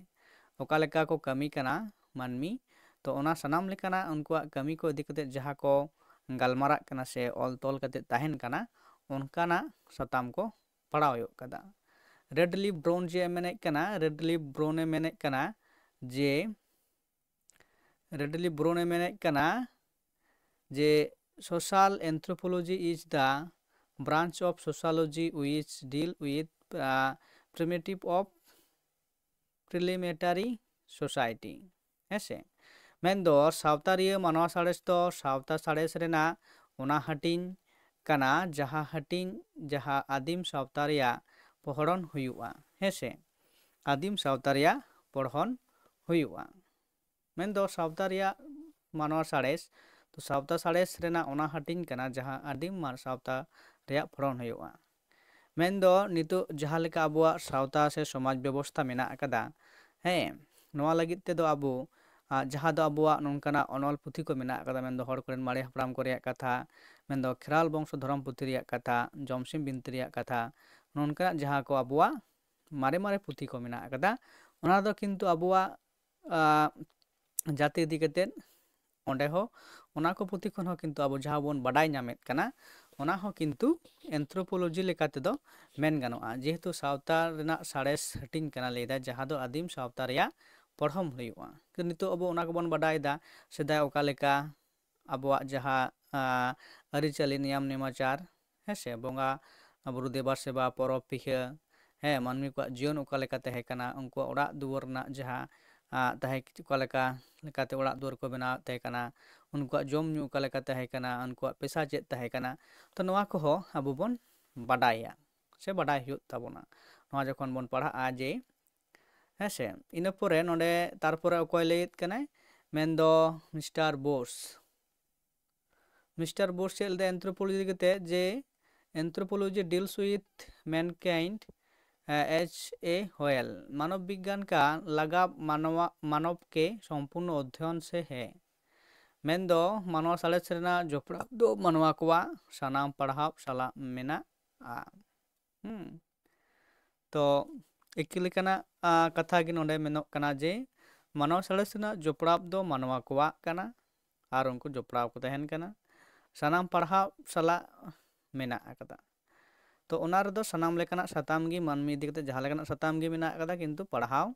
ᱚᱠᱟ ᱞᱮᱠᱟ ᱠᱚ ᱠᱟᱹᱢᱤ ᱠᱟᱱᱟ ᱢᱟᱹᱱᱢᱤ, ᱛᱚ ᱚᱱᱟ ᱥᱟᱱᱟᱢ ᱞᱮᱠᱟᱱᱟᱜ ᱩᱱᱠᱩᱣᱟᱜ ᱠᱟᱹᱢᱤ ᱠᱚ ᱤᱫᱤ ᱠᱟᱛᱮᱫ ᱡᱟᱦᱟᱸ ᱠᱚ ᱜᱟᱞᱢᱟᱨᱟᱜ ᱠᱟᱱᱟ ᱥᱮ ᱚᱞ ᱛᱚᱞ ᱠᱟᱛᱮᱫ ᱛᱟᱦᱮᱱ ᱠᱟᱱᱟ, ᱚᱱᱠᱟᱱᱟᱜ ᱥᱟᱛᱟᱢ ᱠᱚ ᱯᱟᱲᱦᱟᱣ ᱦᱩᱭᱩᱜ ᱠᱟᱫᱟ᱾ ᱨᱮᱰᱞᱤᱯ ᱵᱨᱳᱱ ᱡᱮ ᱢᱮᱱᱮᱫ ᱠᱟᱱᱟ, ᱨᱮᱰᱞᱤᱯ ᱵᱨᱳᱱ ᱮ ᱢᱮᱱᱮᱫ ᱠᱟᱱᱟ ᱡᱮ ᱨᱮᱰᱞᱤᱯ ᱵᱨᱳᱱ ᱮ ᱢᱮᱱᱮᱫ ᱠᱟᱱᱟ ᱡᱮ social anthropology is the branch of sociology which deal with, uh, primitive of preliminary society, ᱦᱮᱸ ᱥᱮ᱾ ᱢᱮᱱᱫᱚ ᱥᱟᱶᱛᱟᱨᱤᱭᱟᱹ ᱢᱟᱱᱣᱟ ᱥᱟᱬᱮᱥ ᱫᱚ ᱥᱟᱶᱛᱟ ᱥᱟᱬᱮᱥ ᱨᱮᱱᱟᱜ ᱚᱱᱟ ᱦᱟᱹᱴᱤᱧ ᱠᱟᱱᱟ, ᱡᱟᱦᱟᱸ ᱦᱟᱹᱴᱤᱧ, ᱡᱟᱦᱟᱸ ᱟᱹᱫᱤᱢ ᱥᱟᱶᱛᱟ ᱨᱮᱭᱟᱜ ᱯᱚᱦᱚᱲᱚᱱ ᱦᱩᱭᱩᱜᱼᱟ, ᱦᱮᱸ ᱥᱮ, ᱟᱹᱫᱤᱢ ᱥᱟᱶᱛᱟ ᱨᱮᱭᱟᱜ ᱯᱚᱲᱦᱚᱱ ᱦᱩᱭᱩᱜᱼᱟ᱾ ᱢᱮᱱᱫᱚ ᱥᱟᱶᱛᱟ ᱨᱮᱭᱟᱜ ᱢᱟᱱᱣᱟ ᱥᱟᱬᱮᱥ, ᱛᱚ ᱥᱟᱶᱛᱟ ᱥᱟᱬᱮᱥ ᱨᱮᱱᱟᱜ ᱚᱱᱟ ᱦᱟᱹᱴᱤᱧ ᱠᱟᱱᱟ ᱡᱟᱦᱟᱸ ᱟᱹᱫᱤᱢ ᱢᱟ-, ᱥᱟᱶᱛᱟ ᱨᱮᱭᱟᱜ ᱯᱚᱲᱦᱚᱱ ᱦᱩᱭᱩᱜᱼᱟ᱾ ᱢᱮᱱᱫᱚ ᱱᱤᱛᱚᱜ ᱡᱟᱦᱟᱸ ᱞᱮᱠᱟ ᱟᱵᱚᱣᱟᱜ ᱥᱟᱶᱛᱟ ᱥᱮ ᱥᱚᱢᱟᱡᱽ ᱵᱮᱵᱚᱥᱛᱷᱟ ᱢᱮᱱᱟᱜ ᱟᱠᱟᱫᱟ, ᱦᱮᱸ, ᱱᱚᱣᱟ ᱞᱟᱹᱜᱤᱫ ᱛᱮᱫᱚ ᱟᱵᱚ, ᱟ, ᱡᱟᱦᱟᱸ ᱫᱚ ᱟᱵᱚᱣᱟᱜ ᱱᱚᱝᱠᱟᱱᱟᱜ ᱚᱱᱚᱞ ᱯᱩᱛᱷᱤ ᱠᱚ ᱢᱮᱱᱟᱜ ᱟᱠᱟᱫᱟ, ᱢᱮᱱᱫᱚ ᱦᱚᱲ ᱠᱚᱨᱮᱱ ᱢᱟᱨᱮ ᱦᱟᱯᱲᱟᱢ ᱠᱚ ᱨᱮᱭᱟᱜ ᱠᱟᱛᱷᱟ, ᱢᱮᱱᱫᱚ ᱠᱷᱮᱨᱣᱟᱞ ᱵᱚᱝᱥᱚ ᱫᱷᱚᱨᱚᱢ ᱯᱩᱛᱷᱤ ᱨᱮᱭᱟᱜ ᱠᱟᱛᱷᱟ, ᱡᱚᱢᱥᱤᱢ ᱵᱤᱱᱛᱤ ᱨᱮᱭᱟᱜ ᱠᱟᱛᱷᱟ, ᱱᱚᱝᱠᱟᱱᱟᱜ ᱡᱟᱦᱟᱸ ᱠᱚ ᱟᱵᱚᱣᱟᱜ ᱢᱟᱨᱮ ᱢᱟᱨᱮ ᱯᱩᱛᱷᱤ ᱠᱚ ᱢᱮᱱᱟᱜ ᱟᱠᱟᱫᱟ, ᱚᱱᱟ ᱫᱚ ᱠᱤᱱᱛᱩ ᱟᱵᱚᱣᱟᱜ, ᱟ, ᱡᱟᱹᱛᱤ ᱤᱫᱤ ᱠᱟᱛᱮᱫ ᱚᱸᱰᱮ ᱦᱚᱸ ᱚᱱᱟ ᱠᱚ ᱯᱩᱛᱷᱤ ᱠᱷᱚᱱ ᱦᱚᱸ ᱠᱤᱱᱛᱩ ᱟᱵᱚ ᱡᱟᱦᱟᱸ ᱵᱚᱱ ᱵᱟᱰᱟᱭ ᱧᱟᱢᱮᱫ ᱠᱟᱱᱟ, ᱚᱱᱟ ᱦᱚᱸ ᱠᱤᱱᱛᱩ anthropology ᱞᱮᱠᱟ ᱛᱮᱫᱚ ᱢᱮᱱ ᱜᱟᱱᱚᱜᱼᱟ, ᱡᱮᱦᱮᱛᱩ ᱥᱟᱶᱛᱟ ᱨᱮᱱᱟᱜ ᱥᱟᱬᱮᱥ ᱦᱟᱹᱴᱤᱧ ᱠᱟᱱᱟ, ᱞᱟᱹᱭᱫᱟ ᱡᱟᱦᱟᱸ ᱫᱚ ᱟᱹᱫᱤᱢ ᱥᱟᱶᱛᱟ ᱨᱮᱭᱟᱜ ᱯᱚᱲᱦᱚᱱ ᱦᱩᱭᱩᱜᱼᱟ᱾ ᱱᱤᱛᱚᱜ ᱟᱵᱚ ᱚᱱᱟ ᱠᱚᱵᱚᱱ ᱵᱟᱰᱟᱭᱮᱫᱟ, ᱥᱮᱫᱟᱭ ᱚᱠᱟ ᱞᱮᱠᱟ ᱟᱵᱚᱣᱟᱜ ᱡᱟᱦᱟᱸ, ᱟᱸ, ᱟᱹᱨᱤᱪᱟᱹᱞᱤ, ᱱᱤᱭᱚᱢ ᱱᱮᱢᱟᱪᱟᱨ, ᱦᱮᱸ ᱥᱮ, ᱵᱚᱸᱜᱟ ᱵᱩᱨᱩ ᱫᱮᱵᱟ ᱥᱮᱵᱟ, ᱯᱚᱨᱚᱵᱽ ᱯᱤᱦᱟᱹ, ᱦᱮᱸ, ᱢᱟᱹᱱᱢᱤ ᱠᱚᱣᱟᱜ ᱡᱤᱭᱚᱱ ᱚᱠᱟ ᱞᱮᱠᱟ ᱛᱟᱦᱮᱸ ᱠᱟᱱᱟ, ᱩᱱᱠᱩᱣᱟᱜ ᱚᱲᱟᱜ ᱫᱩᱣᱟᱹᱨ ᱨᱮᱱᱟᱜ ᱡᱟᱦᱟᱸ, ᱟᱸ, ᱛᱟᱦᱮᱸ, ᱚᱠᱟ ᱞᱮᱠᱟ ᱞᱮᱠᱟᱛᱮ ᱚᱲᱟᱜ ᱫᱩᱣᱟᱹᱨ ᱠᱚ ᱵᱮᱱᱟᱣᱮᱫ ᱛᱟᱦᱮᱸ ᱠᱟᱱᱟ, ᱩᱱᱠᱩᱣᱟᱜ ᱡᱚᱢ ᱧᱩ ᱚᱠᱟ ᱞᱮᱠᱟ ᱛᱟᱦᱮᱸ ᱠᱟᱱᱟ, ᱩᱱᱠᱩᱣᱟᱜ ᱯᱮᱥᱟ ᱪᱮᱫ ᱛᱟᱦᱮᱸ ᱠᱟᱱᱟ, ᱛᱚ ᱱᱚᱣᱟ ᱠᱚᱦᱚᱸ ᱟᱵᱚ ᱵᱚᱱ ᱵᱟᱰᱟᱭᱟ ᱥᱮ ᱵᱟᱰᱟᱭ ᱦᱩᱭᱩᱜ ᱛᱟᱵᱚᱱᱟ᱾ ᱱᱚᱣᱟ ᱡᱚᱠᱷᱚᱱ ᱵᱚᱱ ᱯᱟᱲᱦᱟᱜᱼᱟ ᱡᱮ, ᱦᱮᱸ ᱥᱮ, ᱤᱱᱟᱹ ᱯᱚᱨᱮ ᱱᱚᱰᱮ ᱛᱟᱨᱯᱚᱨᱮ ᱚᱠᱚᱭ ᱞᱟᱹᱭᱮᱫ ᱠᱟᱱᱟᱭ? ᱢᱮᱱᱫᱚ ᱢᱤᱥᱴᱟᱨ ᱵᱳᱥ᱾ ᱢᱤᱥᱴᱟᱨ ᱵᱳᱥ ᱪᱮᱫ ᱞᱟᱹᱭᱫᱟ anthropology ᱤᱫᱤ ᱠᱟᱛᱮ ᱡᱮ, "Anthropology deals with mankind, uh, as a whole." मानव विज्ञान का लगाव मानवा-, मानव के संपूर्ण अध्ययन से है। ᱢᱮᱱᱫᱚ ᱢᱟᱱᱣᱟ ᱥᱟᱬᱮᱥ ᱨᱮᱱᱟᱜ ᱡᱚᱯᱲᱟᱣ ᱫᱚ ᱢᱟᱱᱣᱟ ᱠᱚᱣᱟᱜ ᱥᱟᱱᱟᱢ ᱯᱟᱲᱦᱟᱣ ᱥᱟᱞᱟᱜ ᱢᱮᱱᱟᱜᱼᱟ᱾ ᱦᱩᱸ᱾ ᱛᱚ ᱮᱠᱤ ᱞᱮᱠᱟᱱᱟᱜ, ᱟ, ᱠᱟᱛᱷᱟ ᱜᱮ ᱱᱚᱰᱮ ᱢᱮᱱᱚᱜ ᱠᱟᱱᱟ ᱡᱮ ᱢᱟᱱᱣᱟ ᱥᱟᱬᱮᱥ ᱨᱮᱱᱟᱜ ᱡᱚᱯᱲᱟᱣ ᱫᱚ ᱢᱟᱱᱣᱟ ᱠᱚᱣᱟᱜ ᱠᱟᱱᱟ ᱟᱨ ᱩᱱᱠᱩ ᱡᱚᱯᱲᱟᱣ ᱠᱚ ᱛᱟᱦᱮᱱ ᱠᱟᱱᱟ᱾ ᱥᱟᱱᱟᱢ ᱯᱟᱲᱦᱟᱣ ᱥᱟᱞᱟᱜ ᱢᱮᱱᱟᱜ ᱟᱠᱟᱫᱟ᱾ ᱛᱚ ᱚᱱᱟ ᱨᱮᱫᱚ ᱥᱟᱱᱟᱢ ᱞᱮᱠᱟᱱᱟᱜ ᱥᱟᱛᱟᱢ ᱜᱮ, ᱢᱟᱹᱱᱢᱤ ᱤᱫᱤ ᱠᱟᱛᱮ ᱡᱟᱦᱟᱸ ᱞᱮᱠᱟᱱᱟᱜ ᱥᱟᱛᱟᱢ ᱜᱮ ᱢᱮᱱᱟᱜ ᱟᱠᱟᱫᱟ, ᱠᱤᱱᱛᱩ ᱯᱟᱲᱦᱟᱣ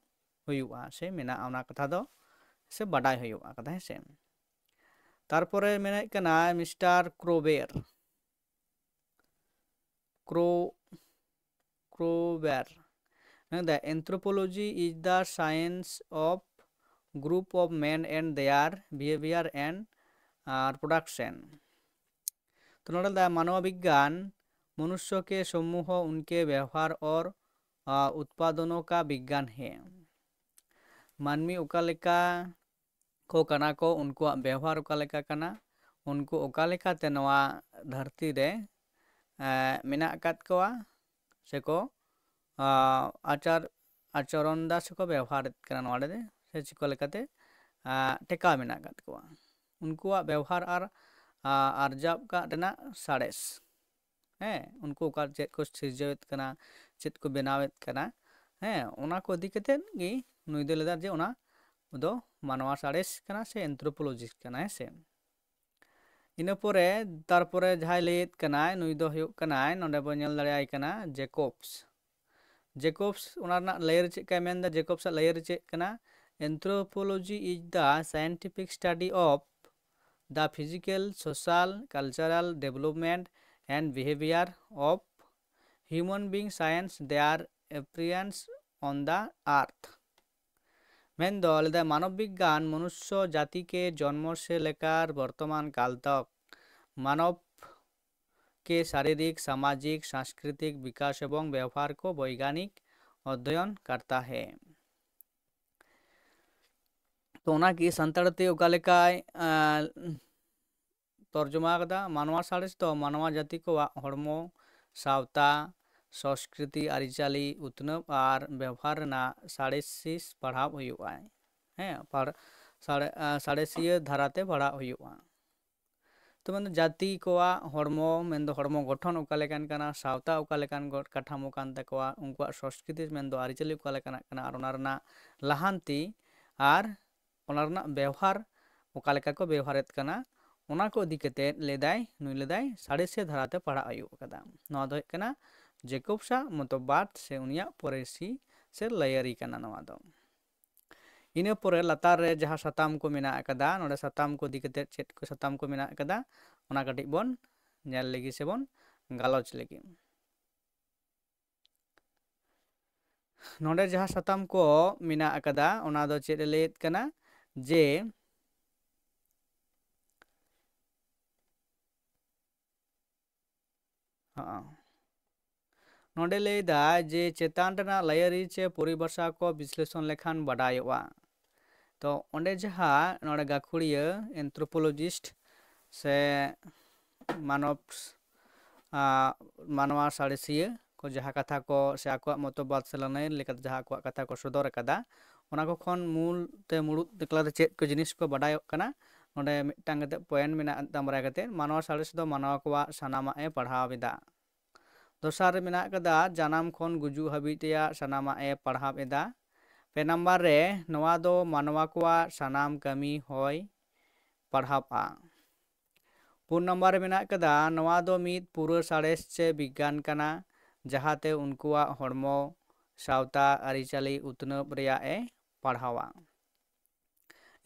ᱦᱩᱭᱩᱜᱼᱟ ᱥᱮ ᱢᱮᱱᱟᱜᱼᱟ, ᱚᱱᱟ ᱠᱟᱛᱷᱟ ᱫᱚ ᱥᱮ ᱵᱟᱰᱟᱭ ᱦᱩᱭᱩᱜ ᱟᱠᱟᱫᱟ, ᱦᱮᱸ ᱥᱮ᱾ ᱛᱟᱨᱯᱚᱨᱮ ᱢᱮᱱᱮᱫ ᱠᱟᱱᱟ ᱢᱤᱥᱴᱟᱨ ᱠᱨᱳᱵᱮᱨ᱾ ᱠᱨᱳ-, ᱠᱨᱳᱵᱮᱨ ᱢᱮᱱᱫᱟ, "Anthropology is the science of group of men and their behavior and, uh, production." तो ᱱᱚᱰᱮ ᱫᱚ ᱢᱟᱱᱣᱟ ᱵᱤᱜᱽᱜᱟᱱ मनुष्य के समूह, उनके व्यवहार और, आ, उत्पादनों का विज्ञान है। ᱢᱟᱹᱱᱢᱤ ᱚᱠᱟ ᱞᱮᱠᱟ ᱠᱚ ᱠᱟᱱᱟ ᱠᱚ, ᱩᱱᱠᱩᱣᱟᱜ ᱵᱮᱣᱦᱟᱨ ᱚᱠᱟ ᱞᱮᱠᱟ ᱠᱟᱱᱟ, ᱩᱱᱠᱩ ᱚᱠᱟ ᱞᱮᱠᱟᱛᱮ ᱱᱚᱣᱟ ᱫᱷᱟᱹᱨᱛᱤ ᱨᱮ, ᱮ, ᱢᱮᱱᱟᱜ ᱟᱠᱟᱫ ᱠᱚᱣᱟ ᱥᱮᱠᱚ, ᱟ, ᱟᱪᱟᱨ ᱟᱪᱚᱨᱚᱱ ᱫᱟ ᱥᱮᱠᱚ ᱵᱮᱣᱦᱟᱨᱮᱫ ᱠᱟᱱᱟ ᱱᱚᱣᱟ ᱨᱮ, ᱥᱮ ᱪᱤᱠᱟᱹ ᱞᱮᱠᱟᱛᱮ, ᱟ, ᱴᱮᱠᱟᱣ ᱢᱮᱱᱟᱜ ᱟᱠᱟᱫ ᱠᱚᱣᱟ, ᱩᱱᱠᱩᱣᱟᱜ ᱵᱮᱣᱦᱟᱨ ᱟᱨ, ᱟ, ᱟᱨᱡᱟᱣ ᱠᱟᱜ ᱨᱮᱱᱟᱜ ᱥᱟᱬᱮᱥ᱾ ᱦᱮᱸ, ᱩᱱᱠᱩ ᱚᱠᱟ ᱪᱮᱫ ᱠᱚ ᱥᱤᱨᱡᱟᱹᱣᱮᱫ ᱠᱟᱱᱟ, ᱪᱮᱫ ᱠᱚ ᱵᱮᱱᱟᱣᱮᱫ ᱠᱟᱱᱟ, ᱦᱮᱸ, ᱚᱱᱟ ᱠᱚ ᱤᱫᱤ ᱠᱟᱛᱮᱫ ᱜᱮ ᱱᱩᱭ ᱫᱚᱭ ᱞᱟᱹᱭᱫᱟ ᱡᱮ ᱚᱱᱟ ᱫᱚ ᱢᱟᱱᱣᱟ ᱥᱟᱬᱮᱥ ᱠᱟᱱᱟ ᱥᱮ anthropologist ᱠᱟᱱᱟ, ᱦᱮᱸ ᱥᱮ᱾ ᱤᱱᱟᱹ ᱯᱚᱨᱮ ᱛᱟᱨᱯᱚᱨᱮ ᱡᱟᱦᱟᱸᱭ ᱞᱟᱹᱭᱮᱫ ᱠᱟᱱᱟᱭ, ᱱᱩᱭ ᱫᱚ ᱦᱩᱭᱩᱜ ᱠᱟᱱᱟᱭ, ᱱᱚᱰᱮ ᱵᱚᱱ ᱧᱮᱞ ᱫᱟᱲᱮᱭᱟᱭ ᱠᱟᱱᱟ, ᱡᱮᱠᱚᱵᱥ᱾ ᱡᱮᱠᱚᱵᱥ, ᱚᱱᱟ ᱨᱮᱱᱟᱜ ᱞᱟᱹᱭᱟᱹᱨ ᱪᱮᱫ ᱠᱟᱭ ᱢᱮᱱᱫᱟ? ᱡᱮᱠᱚᱵᱥ ᱟᱜ ᱞᱟᱹᱭᱟᱹᱨ ᱪᱮᱫ ᱠᱟᱱᱟ? Anthropology is the scientific study of the physical, social, cultural development and behavior of human being since their appearance on the earth. ᱢᱮᱱᱫᱚ ᱞᱟᱹᱭᱫᱟᱭ, ᱢᱟᱱᱚᱵ ᱵᱤᱜᱽᱜᱟᱱ ᱢᱚᱱᱩᱥᱥᱚ ᱡᱟᱹᱛᱤ ᱠᱮ ᱡᱚᱱᱢᱚ ᱥᱮ ᱞᱮᱠᱟᱨ ᱵᱚᱨᱛᱚᱢᱟᱱ ᱠᱟᱞ ᱛᱚᱠ ᱢᱟᱱᱚᱵ ᱠᱮ ᱥᱟᱨᱤᱨᱤᱠ, ᱥᱟᱢᱟᱡᱤᱠ, ᱥᱟᱝᱥᱠᱨᱤᱛᱤᱠ ᱵᱤᱠᱟᱥ ᱮᱵᱚᱝ ᱵᱮᱣᱦᱟᱨ ᱠᱚ ᱵᱳᱭᱜᱟᱱᱤᱠ ᱚᱫᱷᱭᱚᱭᱚᱱ ᱠᱟᱨᱛᱟ ᱦᱮ᱾ ᱛᱚ ᱚᱱᱟ ᱠᱤ ᱥᱟᱱᱛᱟᱲ ᱛᱮ ᱚᱠᱟ ᱞᱮᱠᱟᱭ, ᱟᱸ, ᱛᱚᱨᱡᱚᱢᱟ ᱟᱠᱟᱫᱟ? ᱢᱟᱱᱣᱟ ᱥᱟᱬᱮᱥ ᱫᱚ ᱢᱟᱱᱣᱟ ᱡᱟᱹᱛᱤ ᱠᱚᱣᱟᱜ ᱦᱚᱲᱢᱚ, ᱥᱟᱶᱛᱟ, ᱥᱚᱸᱥᱠᱨᱤᱛᱤ, ᱟᱹᱨᱤᱪᱟᱹᱞᱤ, ᱩᱛᱱᱟᱹᱣ ᱟᱨ ᱵᱮᱣᱦᱟᱨ ᱨᱮᱱᱟᱜ ᱥᱟᱬᱮᱥᱤᱥ ᱯᱟᱲᱦᱟᱣ ᱦᱩᱭᱩᱜᱼᱟ᱾ ᱦᱮᱸ, ᱯᱟᱲ-, ᱥᱟᱬᱮ-, ᱟᱸ, ᱥᱟᱬᱮᱥᱤᱭᱟᱹ ᱫᱷᱟᱨᱟᱛᱮ ᱯᱟᱲᱦᱟᱜ ᱦᱩᱭᱩᱜᱼᱟ᱾ ᱛᱚ ᱢᱮᱱᱫᱚ ᱡᱟᱹᱛᱤ ᱠᱚᱣᱟᱜ ᱦᱚᱲᱢᱚ, ᱢᱮᱱᱫᱚ ᱦᱚᱲᱢᱚ ᱜᱚᱴᱷᱚᱱ ᱚᱠᱟ ᱞᱮᱠᱟᱱ ᱠᱟᱱᱟ, ᱥᱟᱶᱛᱟ ᱚᱠᱟ ᱞᱮᱠᱟᱱ ᱜᱚ-, ᱠᱟᱴᱷᱟᱢᱳ ᱠᱟᱱ ᱛᱟᱠᱚᱣᱟ, ᱩᱱᱠᱩᱣᱟᱜ ᱥᱚᱸᱥᱠᱨᱤᱛᱤ ᱢᱮᱱᱫᱚ ᱟᱹᱨᱤᱪᱟᱹᱞᱤ ᱚᱠᱟ ᱞᱮᱠᱟᱱᱟᱜ ᱠᱟᱱᱟ, ᱟᱨ ᱚᱱᱟ ᱨᱮᱱᱟᱜ ᱞᱟᱦᱟᱱᱛᱤ ᱟᱨ ᱚᱱᱟ ᱨᱮᱱᱟᱜ ᱵᱮᱣᱦᱟᱨ ᱚᱠᱟ ᱞᱮᱠᱟ ᱠᱚ ᱵᱮᱣᱦᱟᱨᱮᱫ ᱠᱟᱱᱟ, ᱚᱱᱟ ᱠᱚ ᱤᱫᱤ ᱠᱟᱛᱮᱫ ᱞᱟᱹᱭᱫᱟᱭ, ᱱᱩᱭ ᱞᱟᱹᱭᱫᱟᱭ ᱥᱟᱬᱮᱥᱤᱭᱟᱹ ᱫᱷᱟᱨᱟᱛᱮ ᱯᱟᱲᱦᱟᱜ ᱦᱩᱭᱩᱜ ᱠᱟᱫᱟ᱾ ᱱᱚᱣᱟ ᱫᱚ ᱦᱩᱭᱩᱜ ᱠᱟᱱᱟ ᱡᱮᱠᱚᱵᱥᱟᱜ ᱢᱚᱛᱚᱵᱟᱫ ᱥᱮ ᱩᱱᱤᱭᱟᱜ ᱯᱚᱨᱮᱥᱤ ᱥᱮ ᱞᱟᱹᱭᱟᱹᱨᱤ ᱠᱟᱱᱟ ᱱᱚᱣᱟ ᱫᱚ᱾ ᱤᱱᱟᱹ ᱯᱚᱨᱮ ᱞᱟᱛᱟᱨ ᱨᱮ ᱡᱟᱦᱟᱸ ᱥᱟᱛᱟᱢ ᱠᱚ ᱢᱮᱱᱟᱜ ᱟᱠᱟᱫᱟ, ᱱᱚᱰᱮ ᱥᱟᱛᱟᱢ ᱠᱚ ᱤᱫᱤ ᱠᱟᱛᱮᱫ ᱪᱮᱫ ᱠᱚ ᱥᱟᱛᱟᱢ ᱠᱚ ᱢᱮᱱᱟᱜ ᱟᱠᱟᱫᱟ, ᱚᱱᱟ ᱠᱟᱹᱴᱤᱡ ᱵᱚᱱ ᱧᱮᱞ ᱞᱮᱜᱮ ᱥᱮᱵᱚᱱ ᱜᱟᱞᱚᱪ ᱞᱮᱜᱮ᱾ ᱱᱚᱰᱮ ᱡᱟᱦᱟᱸ ᱥᱟᱛᱟᱢ ᱠᱚ ᱢᱮᱱᱟᱜ ᱟᱠᱟᱫᱟ, ᱚᱱᱟ ᱫᱚ ᱪᱮᱫ ᱮ ᱞᱟᱹᱭᱮᱫ ᱠᱟᱱᱟ? ᱡᱮ, ᱦᱚᱸ, ᱱᱚᱰᱮ ᱞᱟᱹᱭ ᱫᱟ ᱡᱮ ᱪᱮᱛᱟᱱ ᱨᱮᱱᱟᱜ ᱞᱟᱹᱭᱟᱹᱨᱤ ᱪᱮ ᱯᱚᱨᱤᱵᱷᱟᱥᱟ ᱠᱚ ᱵᱤᱥᱞᱮᱥᱚᱱ ᱞᱮᱠᱷᱟᱱ ᱵᱟᱰᱟᱭᱚᱜᱼᱟ᱾ ᱛᱚ ᱚᱸᱰᱮ ᱡᱟᱦᱟᱸ ᱱᱚᱰᱮ ᱜᱟᱹᱠᱷᱩᱲᱤᱭᱟᱹ, anthropologist, ᱥᱮ ᱢᱟᱱᱚᱵ, ᱟᱸ, ᱢᱟᱱᱣᱟ ᱥᱟᱬᱮᱥᱤᱭᱟᱹ ᱠᱚ ᱡᱟᱦᱟᱸ ᱠᱟᱛᱷᱟ ᱠᱚ ᱥᱮ ᱟᱠᱚᱣᱟᱜ ᱢᱚᱛᱚᱵᱟᱫ ᱥᱮ ᱞᱟᱹᱱᱟᱹᱭ ᱞᱮᱠᱟᱛᱮ ᱡᱟᱦᱟᱸ ᱟᱠᱚᱣᱟᱜ ᱠᱟᱛᱷᱟ ᱠᱚ ᱥᱚᱫᱚᱨ ᱟᱠᱟᱫᱟ, ᱚᱱᱟ ᱠᱚ ᱠᱷᱚᱱ ᱢᱩᱞ ᱛᱮ ᱢᱩᱲᱩᱫ ᱮᱠᱞᱟ ᱛᱮ ᱪᱮᱫ ᱠᱚ ᱡᱤᱱᱤᱥ ᱠᱚ ᱵᱟᱰᱟᱭᱚᱜ ᱠᱟᱱᱟ? ᱱᱚᱰᱮ ᱢᱤᱫᱴᱟᱝ ᱠᱟᱛᱮ point ᱢᱮᱱᱟᱜᱼᱟ, ᱢᱤᱫᱴᱟᱝ ᱵᱟᱨᱭᱟ ᱠᱟᱛᱮ᱾ ᱢᱟᱱᱣᱟ ᱥᱟᱬᱮᱥ ᱫᱚ ᱢᱟᱱᱣᱟ ᱠᱚᱣᱟᱜ ᱥᱟᱱᱟᱢᱟᱜ ᱮ ᱯᱟᱲᱦᱟᱣ ᱮᱫᱟ᱾ ᱫᱚᱥᱟᱨ ᱨᱮ ᱢᱮᱱᱟᱜ ᱟᱠᱟᱫᱟ, ᱡᱟᱱᱟᱢ ᱠᱷᱚᱱ ᱜᱩᱡᱩᱜ ᱦᱟᱹᱵᱤᱡ ᱨᱮᱭᱟᱜ ᱥᱟᱱᱟᱢᱟᱜ ᱮ ᱯᱟᱲᱦᱟᱣ ᱮᱫᱟ᱾ ᱯᱮ ᱱᱟᱢᱵᱟᱨ ᱨᱮ, ᱱᱚᱣᱟ ᱫᱚ ᱢᱟᱱᱣᱟ ᱠᱚᱣᱟᱜ ᱥᱟᱱᱟᱢ ᱠᱟᱹᱢᱤ ᱦᱚᱸᱭ ᱯᱟᱲᱦᱟᱣᱼᱟ᱾ ᱯᱩᱱ ᱱᱟᱢᱵᱟᱨ ᱨᱮ ᱢᱮᱱᱟᱜ ᱠᱟᱫᱟ, ᱱᱚᱣᱟ ᱫᱚ ᱢᱤᱫ ᱯᱩᱨᱟᱹ ᱥᱟᱬᱮᱥ ᱪᱮ ᱵᱤᱜᱽᱜᱟᱱ ᱠᱟᱱᱟ, ᱡᱟᱦᱟᱸᱛᱮ ᱩᱱᱠᱩᱣᱟᱜ ᱦᱚᱲᱢᱚ, ᱥᱟᱶᱛᱟ, ᱟᱹᱨᱤᱪᱟᱹᱞᱤ ᱩᱛᱱᱟᱹᱣ ᱨᱮᱭᱟᱜ ᱮ ᱯᱟᱲᱦᱟᱣᱟ᱾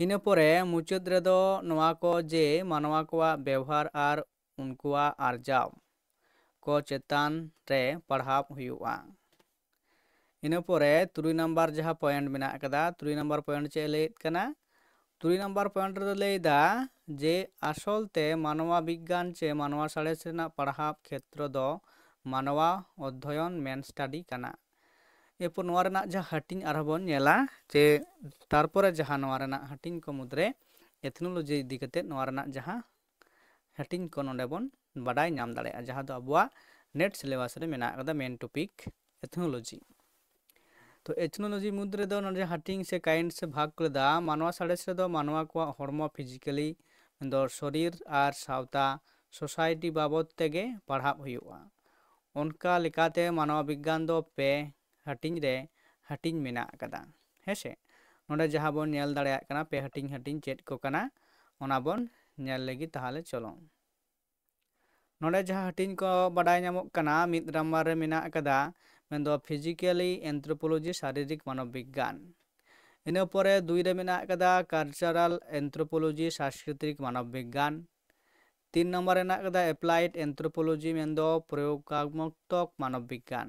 ᱤᱱᱟᱹ ᱯᱚᱨᱮ ᱢᱩᱪᱟᱹᱫ ᱨᱮᱫᱚ ᱱᱚᱣᱟ ᱠᱚ ᱡᱮ ᱢᱟᱱᱣᱟ ᱠᱚᱣᱟᱜ ᱵᱮᱣᱦᱟᱨ ᱟᱨ ᱩᱱᱠᱩᱣᱟᱜ ᱟᱨᱡᱟᱣ ᱠᱚ ᱪᱮᱛᱟᱱ ᱨᱮ ᱯᱟᱲᱦᱟᱣ ᱦᱩᱭᱩᱜᱼᱟ᱾ ᱤᱱᱟᱹ ᱯᱚᱨᱮ ᱛᱩᱨᱩᱭ ᱱᱟᱢᱵᱟᱨ ᱡᱟᱦᱟᱸ ᱯᱚᱭᱮᱱᱴ ᱢᱮᱱᱟᱜ ᱟᱠᱟᱫᱟ, ᱛᱩᱨᱩᱭ ᱱᱟᱢᱵᱟᱨ ᱯᱚᱭᱮᱱᱴ ᱪᱮᱫ ᱮ ᱞᱟᱹᱭᱮᱫ ᱠᱟᱱᱟ? ᱛᱩᱨᱩᱭ ᱱᱟᱢᱵᱟᱨ ᱯᱚᱭᱮᱱᱴ ᱨᱮᱫᱚ ᱞᱟᱹᱭᱫᱟ ᱡᱮ ᱟᱥᱚᱞ ᱛᱮ ᱢᱟᱱᱣᱟ ᱵᱤᱜᱽᱜᱟᱱ ᱪᱮ ᱢᱟᱱᱣᱟ ᱥᱟᱬᱮᱥ ᱨᱮᱱᱟᱜ ᱯᱟᱲᱦᱟᱣ ᱠᱷᱮᱛᱨᱚ ᱫᱚ ᱢᱟᱱᱣᱟ ᱚᱫᱽᱫᱷᱚᱭᱚᱱ ᱢᱮᱱ ᱥᱴᱟᱰᱤ ᱠᱟᱱᱟ᱾ ᱮᱨᱯᱚᱨ ᱱᱚᱣᱟ ᱨᱮᱱᱟᱜ ᱡᱟᱦᱟᱸ ᱦᱟᱹᱴᱤᱧ ᱟᱨᱦᱚᱸ ᱵᱚᱱ ᱧᱮᱞᱟ, ᱡᱮ ᱛᱟᱨᱯᱚᱨᱮ ᱡᱟᱦᱟᱸ ᱱᱚᱣᱟ ᱨᱮᱱᱟᱜ ᱦᱟᱹᱴᱤᱧ ᱠᱚ ᱢᱩᱫᱽᱨᱮ ᱮᱛᱷᱱᱳᱞᱚᱡᱤ ᱤᱫᱤ ᱠᱟᱛᱮ ᱱᱚᱣᱟ ᱨᱮᱱᱟᱜ ᱡᱟᱦᱟᱸ ᱦᱟᱹᱴᱤᱧ ᱠᱚ ᱱᱚᱰᱮ ᱵᱚᱱ ᱵᱟᱰᱟᱭ ᱧᱟᱢ ᱫᱟᱲᱮᱭᱟᱜᱼᱟ, ᱡᱟᱦᱟᱸ ᱫᱚ ᱟᱵᱚᱣᱟᱜ ᱱᱮᱴ ᱥᱤᱞᱮᱵᱟᱥ ᱨᱮ ᱢᱮᱱᱟᱜ ᱟᱠᱟᱫᱟ, ᱢᱮᱱ ᱴᱚᱯᱤᱠ ᱮᱛᱷᱱᱳᱞᱚᱡᱤ᱾ ᱛᱚ ᱮᱛᱷᱱᱳᱞᱚᱡᱤ ᱢᱩᱫᱽ ᱨᱮᱫᱚ ᱱᱚᱰᱮ ᱦᱟᱹᱴᱤᱧ ᱥᱮ ᱠᱟᱭᱤᱱᱰ ᱥᱮ ᱵᱷᱟᱜᱽ ᱠᱚ ᱞᱮᱫᱟ, ᱢᱟᱱᱣᱟ ᱥᱟᱬᱮᱥ ᱨᱮᱫᱚ ᱢᱟᱱᱣᱟ ᱠᱚᱣᱟᱜ ᱦᱚᱲᱢᱚ ᱯᱷᱤᱡᱤᱠᱮᱞᱤ ᱢᱮᱱᱫᱚ ᱥᱚᱨᱤᱨ ᱟᱨ ᱥᱟᱶᱛᱟ ᱥᱳᱥᱟᱭᱴᱤ ᱵᱟᱵᱚᱫ ᱛᱮᱜᱮ ᱯᱟᱲᱦᱟᱜ ᱦᱩᱭᱩᱜᱼᱟ᱾ ᱚᱱᱠᱟ ᱞᱮᱠᱟᱛᱮ ᱢᱟᱱᱣᱟ ᱵᱤᱜᱽᱜᱟᱱ ᱫᱚ ᱯᱮ ᱦᱟᱹᱴᱤᱧ ᱨᱮ ᱦᱟᱹᱴᱤᱧ ᱢᱮᱱᱟᱜ ᱟᱠᱟᱫᱟ᱾ ᱦᱮᱸᱥᱮ, ᱱᱚᱰᱮ ᱡᱟᱦᱟᱸ ᱵᱚᱱ ᱧᱮᱞ ᱫᱟᱲᱮᱭᱟᱜ ᱠᱟᱱᱟ ᱯᱮ ᱦᱟᱹᱴᱤᱧ ᱦᱟᱹᱴᱤᱧ ᱪᱮᱫ ᱠᱚ ᱠᱟᱱᱟ, ᱚᱱᱟ ᱵᱚᱱ ᱧᱮᱞ ᱞᱟᱹᱜᱤᱫ᱾ ᱛᱟᱦᱚᱞᱮ ᱪᱚᱞᱚ, ᱱᱚᱰᱮ ᱡᱟᱦᱟᱸ ᱦᱟᱹᱴᱤᱧ ᱠᱚ ᱵᱟᱰᱟᱭ ᱧᱟᱢᱚᱜ ᱠᱟᱱᱟ, ᱢᱤᱫ ᱱᱟᱢᱵᱟᱨ ᱨᱮ ᱢᱮᱱᱟᱜ ᱟᱠᱟᱫᱟ ᱢᱮᱱᱫᱚ ᱯᱷᱤᱡᱤᱠᱮᱞᱤ ᱮᱱᱛᱷᱨᱳᱯᱳᱞᱚᱡᱤ, ᱥᱟᱨᱤᱨᱤᱠ ᱢᱟᱱᱚᱵ ᱵᱤᱜᱽᱜᱟᱱ᱾ ᱤᱱᱟᱹ ᱯᱚᱨᱮ ᱫᱩᱭ ᱨᱮ ᱢᱮᱱᱟᱜ ᱟᱠᱟᱫᱟ ᱠᱟᱞᱪᱟᱨᱟᱞ ᱮᱱᱛᱷᱨᱳᱯᱳᱞᱚᱡᱤ, ᱥᱟᱝᱥᱠᱨᱤᱛᱤᱠ ᱢᱟᱱᱚᱵ ᱵᱤᱜᱽᱜᱟᱱ᱾ ᱛᱤᱱ ᱱᱟᱢᱵᱟᱨ ᱨᱮ ᱢᱮᱱᱟᱜ ᱟᱠᱟᱫᱟ ᱮᱯᱞᱟᱭᱤᱰ ᱮᱱᱛᱷᱨᱳᱯᱳᱞᱚᱡᱤ, ᱢᱮᱱᱫᱚ ᱯᱨᱚᱭᱳᱜᱟᱛᱢᱚᱠ ᱢᱟᱱᱚᱵ ᱵᱤᱜᱽᱜᱟᱱ,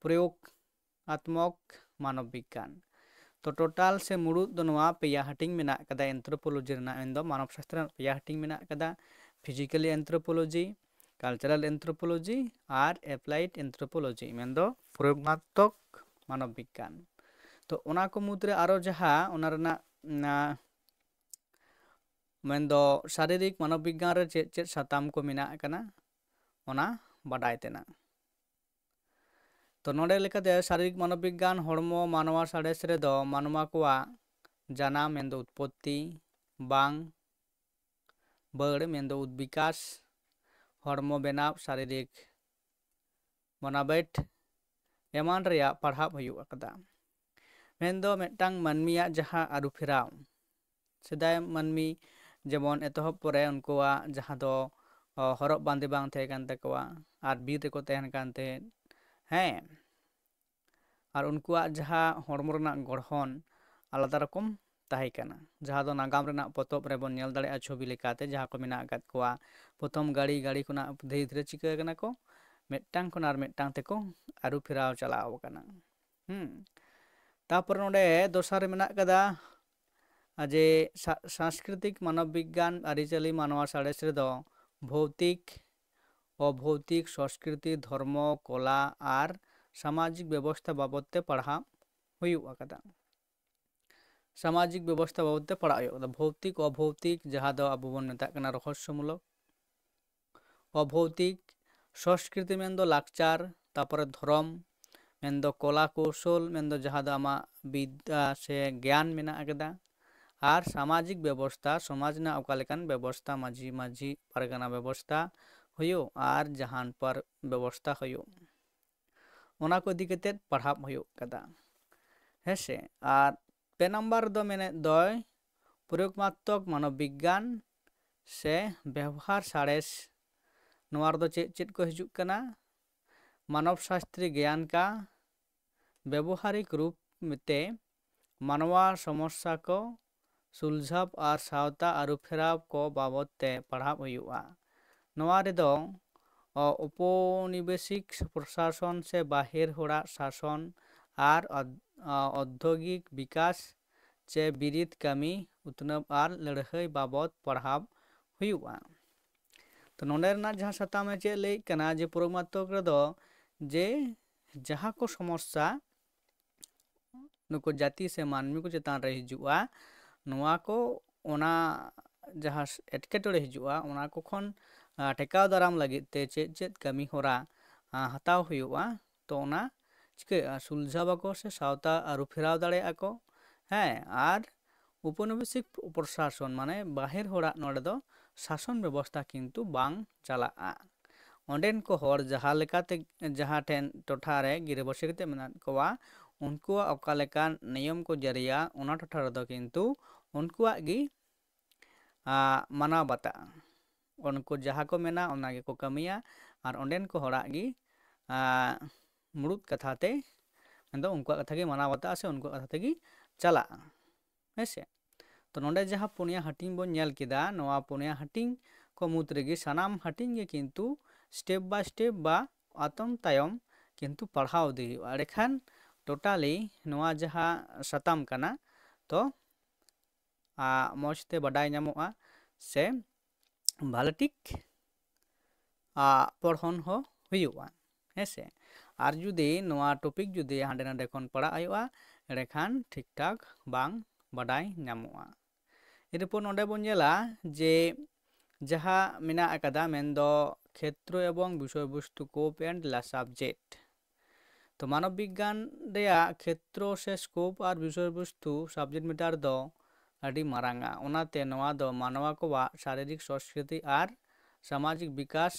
ᱯᱨᱚᱭᱳᱜᱟᱛᱢᱚᱠ ᱢᱟᱱᱚᱵ ᱵᱤᱜᱽᱜᱟᱱ᱾ ᱛᱚ ᱴᱳᱴᱟᱞ ᱥᱮ ᱢᱩᱲᱩᱫ ᱫᱚ ᱱᱚᱣᱟ ᱯᱮᱭᱟ ᱦᱟᱹᱴᱤᱧ ᱢᱮᱱᱟᱜ ᱟᱠᱟᱫᱟ ᱮᱱᱛᱷᱨᱳᱯᱳᱞᱚᱡᱤ ᱨᱮᱱᱟᱜ, ᱢᱮᱱᱫᱚ ᱢᱟᱱᱚᱵ ᱥᱟᱥᱛᱨᱚ ᱨᱮᱱᱟᱜ ᱯᱮᱭᱟ ᱦᱟᱹᱴᱤᱧ ᱢᱮᱱᱟᱜ ᱟᱠᱟᱫᱟ, ᱯᱷᱤᱡᱤᱠᱮᱞᱤ ᱮᱱᱛᱷᱨᱳᱯᱳᱞᱚᱡᱤ, ᱠᱟᱞᱪᱟᱨᱟᱞ ᱮᱱᱛᱷᱨᱳᱯᱳᱞᱚᱡᱤ ᱟᱨ ᱮᱯᱞᱟᱭᱤᱰ ᱮᱱᱛᱷᱨᱳᱯᱳᱞᱚᱡᱤ, ᱢᱮᱱᱫᱚ ᱯᱨᱚᱭᱳᱜᱟᱛᱢᱚᱠ ᱢᱟᱱᱚᱵ ᱵᱤᱜᱽᱜᱟᱱ᱾ ᱛᱚ ᱚᱱᱟ ᱠᱚ ᱢᱩᱫᱽᱨᱮ ᱟᱨᱚ ᱡᱟᱦᱟᱸ ᱚᱱᱟ ᱨᱮᱱᱟᱜ, ᱚᱱᱟ ᱢᱮᱱᱫᱚ ᱥᱟᱨᱤᱨᱤᱠ ᱢᱟᱱᱚᱵ ᱵᱤᱜᱽᱜᱟᱱ ᱨᱮ ᱪᱮᱫ ᱪᱮᱫ ᱥᱟᱛᱟᱢ ᱠᱚ ᱢᱮᱱᱟᱜ ᱟᱠᱟᱱᱟ, ᱚᱱᱟ ᱵᱟᱰᱟᱭ ᱛᱮᱱᱟᱜ᱾ ᱛᱚ ᱱᱚᱰᱮ ᱞᱮᱠᱟᱛᱮ ᱥᱟᱨᱤᱨᱤᱠ ᱢᱟᱱᱚᱵ ᱵᱤᱜᱽᱜᱟᱱ ᱦᱚᱲᱢᱚ ᱢᱟᱱᱣᱟ ᱥᱟᱬᱮᱥ ᱨᱮᱫᱚ ᱢᱟᱱᱣᱟ ᱠᱚᱣᱟᱜ ᱡᱟᱱᱟᱢ ᱢᱮᱱᱫᱚ ᱩᱛᱯᱚᱛᱛᱤ, ᱵᱟᱝ ᱵᱟᱹᱲ ᱢᱮᱱᱫᱚ ᱩᱫᱽᱵᱤᱠᱟᱥ, ᱦᱚᱲᱢᱚ ᱵᱮᱱᱟᱣ, ᱥᱟᱨᱤᱨᱤᱠ ᱢᱚᱱᱟᱵᱮᱴ ᱮᱢᱟᱱ ᱨᱮᱭᱟᱜ ᱯᱟᱲᱦᱟᱣ ᱦᱩᱭᱩᱜ ᱟᱠᱟᱫᱟ᱾ ᱢᱮᱱᱫᱚ ᱢᱤᱫᱴᱟᱝ ᱢᱟᱹᱱᱢᱤᱭᱟᱜ ᱡᱟᱦᱟᱸ ᱟᱹᱨᱩ ᱯᱷᱮᱨᱟᱣ, ᱥᱮᱫᱟᱭ ᱢᱟᱹᱱᱢᱤ ᱡᱮᱢᱚᱱ ᱮᱛᱚᱦᱚᱵ ᱯᱚᱨᱮ ᱩᱱᱠᱩᱣᱟᱜ ᱡᱟᱦᱟᱸ ᱫᱚ ᱚ, ᱦᱚᱨᱚᱜ ᱵᱟᱸᱫᱮ ᱵᱟᱝ ᱛᱟᱦᱮᱸ ᱠᱟᱱ ᱛᱟᱠᱚᱣᱟ, ᱟᱨ ᱵᱤᱨ ᱨᱮᱠᱚ ᱛᱟᱦᱮᱱ ᱠᱟᱱ ᱛᱟᱦᱮᱸᱫ᱾ ᱦᱮᱸ, ᱟᱨ ᱩᱱᱠᱩᱣᱟᱜ ᱡᱟᱦᱟᱸ ᱦᱚᱲᱢᱚ ᱨᱮᱱᱟᱜ ᱜᱚᱲᱦᱚᱱ ᱟᱞᱟᱫᱟ ᱨᱚᱠᱚᱢ ᱛᱟᱦᱮᱸ ᱠᱟᱱᱟ, ᱡᱟᱦᱟᱸ ᱫᱚ ᱱᱟᱜᱟᱢ ᱨᱮᱱᱟᱜ ᱯᱚᱛᱚᱵ ᱨᱮᱵᱚᱱ ᱧᱮᱞ ᱫᱟᱲᱮᱭᱟᱜᱼᱟ ᱪᱷᱚᱵᱤ ᱞᱮᱠᱟᱛᱮ, ᱡᱟᱦᱟᱸ ᱠᱚ ᱢᱮᱱᱟᱜ ᱟᱠᱟᱫ ᱠᱚᱣᱟ᱾ ᱯᱨᱚᱛᱷᱚᱢ ᱜᱟᱹᱲᱤ, ᱜᱟᱹᱲᱤ ᱠᱷᱚᱱᱟᱜ ᱫᱷᱤᱨᱮ ᱫᱷᱤᱨᱮ ᱪᱤᱠᱟᱹ ᱟᱠᱟᱱᱟ ᱠᱚ, ᱢᱤᱫᱴᱟᱝ ᱠᱷᱚᱱ ᱟᱨ ᱢᱤᱫᱴᱟᱝ ᱛᱮᱠᱚ ᱟᱹᱨᱩ ᱯᱷᱮᱨᱟᱣ ᱪᱟᱞᱟᱣ ᱟᱠᱟᱱᱟ᱾ ᱦᱩᱸ᱾ ᱛᱟᱯᱚᱨ ᱱᱚᱰᱮ ᱫᱚᱥᱟᱨ ᱨᱮ ᱢᱮᱱᱟᱜ ᱠᱟᱫᱟ, ᱟ, ᱡᱮ ᱥᱟ-, ᱥᱟᱝᱥᱠᱨᱤᱛᱤᱠ ᱢᱟᱱᱚᱵ ᱵᱤᱜᱽᱜᱟᱱ ᱟᱹᱨᱤᱪᱟᱹᱞᱤ ᱢᱟᱱᱣᱟ ᱥᱟᱬᱮᱥ ᱨᱮᱫᱚ ᱵᱷᱳᱣᱛᱤᱠ, ᱚᱵᱷᱳᱣᱛᱤᱠ, ᱥᱚᱥᱠᱨᱤᱛᱤ, ᱫᱷᱚᱨᱢᱚ, ᱠᱚᱞᱟ ᱟᱨ ᱥᱟᱢᱟᱡᱤᱠ ᱵᱮᱵᱚᱥᱛᱷᱟ ᱵᱟᱵᱚᱫ ᱛᱮ ᱯᱟᱲᱦᱟᱣ ᱦᱩᱭᱩᱜ ᱟᱠᱟᱫᱟ᱾ ᱥᱟᱢᱟᱡᱤᱠ ᱵᱮᱵᱚᱥᱛᱷᱟ ᱵᱟᱵᱚᱫ ᱛᱮ ᱯᱟᱲᱦᱟᱜ ᱦᱩᱭᱩᱜ ᱠᱟᱱᱟ᱾ ᱵᱷᱳᱣᱛᱤᱠ, ᱚᱵᱷᱳᱣᱛᱤᱠ, ᱡᱟᱦᱟᱸ ᱫᱚ ᱟᱵᱚ ᱵᱚᱱ ᱢᱮᱛᱟᱜ ᱠᱟᱱᱟ ᱨᱚᱦᱚᱥᱭᱚᱢᱩᱞᱚᱠ, ᱚᱵᱷᱳᱣᱛᱤᱠ, ᱥᱚᱥᱠᱨᱤᱛᱤ ᱢᱮᱱᱫᱚ ᱞᱟᱠᱪᱟᱨ, ᱛᱟᱯᱚᱨᱮ ᱫᱷᱚᱨᱚᱢ ᱢᱮᱱᱫᱚ ᱠᱚᱞᱟ ᱠᱳᱣᱥᱚᱞ, ᱢᱮᱱᱫᱚ ᱡᱟᱦᱟᱸ ᱫᱚ ᱟᱢᱟᱜ ᱵᱤᱫᱽᱫᱟ ᱥᱮ ᱜᱮᱭᱟᱱ ᱢᱮᱱᱟᱜ ᱟᱠᱟᱫᱟ, ᱟᱨ ᱥᱟᱢᱟᱡᱤᱠ ᱵᱮᱵᱚᱥᱛᱷᱟ, ᱥᱚᱢᱟᱡᱽ ᱨᱮᱱᱟᱜ ᱚᱠᱟ ᱞᱮᱠᱟᱱ ᱵᱮᱵᱚᱥᱛᱷᱟ, ᱢᱟᱹᱡᱷᱤ, ᱢᱟᱹᱡᱷᱤ ᱯᱟᱨᱜᱟᱱᱟ ᱵᱮᱵᱚᱥᱛᱷᱟ ᱦᱩᱭᱩᱜ ᱟᱨ ᱡᱟᱦᱟᱱ ᱯᱟᱨ-, ᱵᱮᱵᱚᱥᱛᱷᱟ ᱦᱩᱭᱩᱜ, ᱚᱱᱟ ᱠᱚ ᱤᱫᱤ ᱠᱟᱛᱮᱫ ᱯᱟᱲᱦᱟᱣ ᱦᱩᱭᱩᱜ ᱠᱟᱫᱟ᱾ ᱦᱮᱸᱥᱮ? ᱟᱨ ᱯᱮ ᱱᱟᱢᱵᱟᱨ ᱨᱮᱫᱚ ᱢᱮᱱᱮᱫ ᱫᱚᱭ ᱯᱨᱚᱭᱳᱜᱽᱢᱟᱛᱢᱚᱠ ᱢᱟᱱᱚᱵ ᱵᱤᱜᱽᱜᱟᱱ ᱥᱮ ᱵᱮᱵᱚᱦᱟᱨ ᱥᱟᱬᱮᱥ᱾ ᱱᱚᱣᱟ ᱨᱮᱫᱚ ᱪᱮᱫ ᱪᱮᱫ ᱠᱚ ᱦᱤᱡᱩᱜ ᱠᱟᱱᱟ? ᱢᱟᱱᱚᱵ ᱥᱟᱥᱛᱨᱤ ᱜᱮᱭᱟᱱ ᱠᱟ ᱵᱮᱵᱚᱦᱟᱨᱤᱠ ᱨᱩᱯ ᱛᱮ ᱢᱟᱱᱣᱟ ᱥᱚᱢᱚᱥᱥᱟ ᱠᱚ ᱥᱩᱞᱡᱷᱟᱵ ᱟᱨ ᱥᱟᱶᱛᱟ ᱟᱹᱨᱩᱯᱷᱮᱨᱟᱣ ᱠᱚ ᱵᱟᱵᱚᱫ ᱛᱮ ᱯᱟᱲᱦᱟᱣ ᱦᱩᱭᱩᱜᱼᱟ᱾ ᱱᱚᱣᱟ ᱨᱮᱫᱚ, ᱚ, ᱩᱯᱚᱱᱤᱵᱮᱥᱤᱠ ᱯᱨᱚᱥᱟᱥᱚᱱ ᱥᱮ ᱵᱟᱦᱮᱨ ᱦᱚᱲᱟᱜ ᱥᱟᱥᱚᱱ ᱟᱨ ᱚᱫ-, ᱚ, ᱚᱫᱽᱭᱳᱜᱤᱠ ᱵᱤᱠᱟᱥ ᱪᱮ ᱵᱤᱨᱤᱫ ᱠᱟᱹᱢᱤ ᱩᱛᱱᱟᱹᱣ ᱟᱨ ᱞᱟᱹᱲᱦᱟᱹᱭ ᱵᱟᱵᱚᱫ ᱯᱟᱲᱦᱟᱣ ᱦᱩᱭᱩᱜᱼᱟ᱾ ᱛᱚ ᱱᱚᱰᱮ ᱨᱮᱱᱟᱜ ᱡᱟᱦᱟᱸ ᱥᱟᱛᱟᱢ ᱮ ᱪᱮᱫ ᱞᱟᱹᱭᱮᱫ ᱠᱟᱱᱟ ᱡᱮ ᱯᱨᱚᱭᱳᱜᱽᱢᱟᱛᱢᱚᱠ ᱨᱮᱫᱚ ᱡᱮ ᱡᱟᱦᱟᱸ ᱠᱚ ᱥᱚᱢᱚᱥᱥᱟ ᱱᱩᱠᱩ ᱡᱟᱹᱛᱤ ᱥᱮ ᱢᱟᱹᱱᱢᱤ ᱠᱚ ᱪᱮᱛᱟᱱ ᱨᱮ ᱦᱤᱡᱩᱜᱼᱟ, ᱱᱚᱣᱟ ᱠᱚ ᱚᱱᱟ ᱡᱟᱦᱟᱸ ᱮᱴᱠᱮᱴᱚᱬᱮ ᱦᱤᱡᱩᱜᱼᱟ, ᱚᱱᱟ ᱠᱚ ᱠᱷᱚᱱ, ᱟ, ᱴᱮᱠᱟᱣ ᱫᱟᱨᱟᱢ ᱞᱟᱹᱜᱤᱫ ᱛᱮ ᱪᱮᱫ ᱪᱮᱫ ᱠᱟᱹᱢᱤ ᱦᱚᱨᱟ, ᱟ, ᱦᱟᱛᱟᱣ ᱦᱩᱭᱩᱜᱼᱟ, ᱛᱚ ᱚᱱᱟ ᱪᱤᱠᱟᱹᱜᱼᱟ, ᱥᱩᱞᱡᱷᱟᱹᱣ ᱟᱠᱚ ᱥᱮ ᱥᱟᱶᱛᱟ ᱟᱹᱨᱩ ᱯᱷᱮᱨᱟᱣ ᱫᱟᱲᱮᱭᱟᱜᱼᱟ ᱠᱚ᱾ ᱦᱮᱸ, ᱟᱨ ᱩᱯᱚᱱᱤᱵᱮᱥᱤᱠ ᱯᱨᱚᱥᱟᱥᱚᱱ, ᱢᱟᱱᱮ ᱵᱟᱦᱮᱨ ᱦᱚᱲᱟᱜ ᱱᱚᱰᱮ ᱫᱚ ᱥᱟᱥᱚᱱ ᱵᱮᱵᱚᱥᱛᱷᱟ ᱠᱤᱱᱛᱩ ᱵᱟᱝ ᱪᱟᱞᱟᱜᱼᱟ᱾ ᱚᱸᱰᱮᱱ ᱠᱚ ᱦᱚᱲ ᱡᱟᱦᱟᱸ ᱞᱮᱠᱟᱛᱮ, ᱡᱟᱦᱟᱸ ᱴᱷᱮᱱ ᱴᱚᱴᱷᱟ ᱨᱮ ᱜᱤᱨᱟᱹᱵᱟᱹᱥᱤ ᱠᱟᱛᱮ ᱢᱮᱱᱟᱜ ᱠᱚᱣᱟ, ᱩᱱᱠᱩᱣᱟᱜ ᱚᱠᱟ ᱞᱮᱠᱟᱱ ᱱᱤᱭᱚᱢ ᱠᱚ ᱡᱟᱹᱨᱤᱭᱟ, ᱚᱱᱟ ᱴᱚᱴᱷᱟ ᱨᱮᱫᱚ ᱠᱤᱱᱛᱩ ᱩᱱᱠᱩᱣᱟᱜ ᱜᱮ, ᱟᱸ, ᱢᱟᱱᱟᱣ ᱵᱟᱛᱟᱜᱼᱟ᱾ ᱩᱱᱠᱩ ᱡᱟᱦᱟᱸ ᱠᱚ ᱢᱮᱱᱟ ᱚᱱᱟ ᱜᱮᱠᱚ ᱠᱟᱹᱢᱤᱭᱟ, ᱟᱨ ᱚᱸᱰᱮᱱ ᱠᱚ ᱦᱚᱲᱟᱜ ᱜᱮ ᱟᱸ, ᱢᱩᱲᱩᱫ ᱠᱟᱛᱷᱟ ᱛᱮ, ᱢᱮᱱᱫᱚ ᱩᱱᱠᱩᱣᱟᱜ ᱠᱟᱛᱷᱟ ᱜᱮ ᱢᱟᱱᱟᱣ ᱵᱟᱛᱟᱜᱼᱟ ᱥᱮ ᱩᱱᱠᱩᱣᱟᱜ ᱠᱟᱛᱷᱟ ᱛᱮᱜᱮ ᱪᱟᱞᱟᱜᱼᱟ᱾ ᱦᱮᱸ ᱥᱮ? ᱛᱚ ᱱᱚᱰᱮ ᱡᱟᱦᱟᱸ ᱯᱩᱱᱭᱟ ᱦᱟᱹᱴᱤᱧ ᱵᱚᱱ ᱧᱮᱞ ᱠᱮᱫᱟ, ᱱᱚᱣᱟ ᱯᱩᱱᱭᱟ ᱦᱟᱹᱴᱤᱧ ᱠᱚ ᱢᱩᱫᱽ ᱨᱮᱜᱮ ᱥᱟᱱᱟᱢ ᱦᱟᱹᱴᱤᱧ ᱜᱮ ᱠᱤᱱᱛᱩ step by step ᱵᱟ ᱟᱛᱚᱢ ᱛᱟᱭᱚᱢ ᱠᱤᱱᱛᱩ ᱯᱟᱲᱦᱟᱣ ᱤᱫᱤ ᱦᱩᱭᱩᱜᱼᱟ᱾ ᱮᱸᱰᱮᱠᱷᱟᱱ totally ᱱᱚᱣᱟ ᱡᱟᱦᱟᱸ ᱥᱟᱛᱟᱢ ᱠᱟᱱᱟ, ᱛᱚ ᱟᱸ, ᱢᱚᱡᱽ ᱛᱮ ᱵᱟᱰᱟᱭ ᱧᱟᱢᱚᱜᱼᱟ ᱥᱮ ᱵᱷᱟᱞᱮ ᱴᱷᱤᱠ ᱟᱸ, ᱯᱚᱲᱦᱚᱱ ᱦᱚᱸ ᱦᱩᱭᱩᱜᱼᱟ᱾ ᱦᱮᱸ ᱥᱮ? ᱟᱨ ᱡᱩᱫᱤ ᱱᱚᱣᱟ topic ᱡᱩᱫᱤ ᱦᱟᱸᱰᱮ ᱱᱟᱰᱮ ᱠᱷᱚᱱ ᱯᱟᱲᱦᱟᱜ ᱦᱩᱭᱩᱜᱼᱟ, ᱮᱸᱰᱮᱠᱷᱟᱱ ᱴᱷᱤᱠ ᱴᱷᱟᱠ ᱵᱟᱝ ᱵᱟᱰᱟᱭ ᱧᱟᱢᱚᱜᱼᱟ᱾ ᱮᱨᱯᱚᱨ ᱱᱚᱰᱮ ᱵᱚᱱ ᱧᱮᱞᱟ ᱡᱮ ᱡᱟᱦᱟᱸ ᱢᱮᱱᱟᱜ ᱟᱠᱟᱫᱟ, ᱢᱮᱱᱫᱚ ᱠᱷᱮᱛᱨᱚ ᱮᱵᱚᱝ ᱵᱤᱥᱚᱭ ᱵᱚᱥᱛᱩ, scope and subject᱾ ᱛᱚ ᱢᱟᱱᱚᱵ ᱵᱤᱜᱽᱜᱟᱱ ᱨᱮᱭᱟᱜ ᱠᱷᱮᱛᱨᱚ ᱥᱮ scope ᱟᱨ ᱵᱤᱥᱚᱭ ᱵᱚᱥᱛᱩ, subject matter ᱫᱚ ᱟᱹᱰᱤ ᱢᱟᱨᱟᱝᱟ᱾ ᱚᱱᱟᱛᱮ ᱱᱚᱣᱟ ᱫᱚ ᱢᱟᱱᱣᱟ ᱠᱚᱣᱟᱜ ᱥᱟᱨᱤᱨᱤᱠ, ᱥᱚᱸᱥᱠᱨᱤᱛᱤ ᱟᱨ ᱥᱟᱢᱟᱡᱤᱠ ᱵᱤᱠᱟᱥ,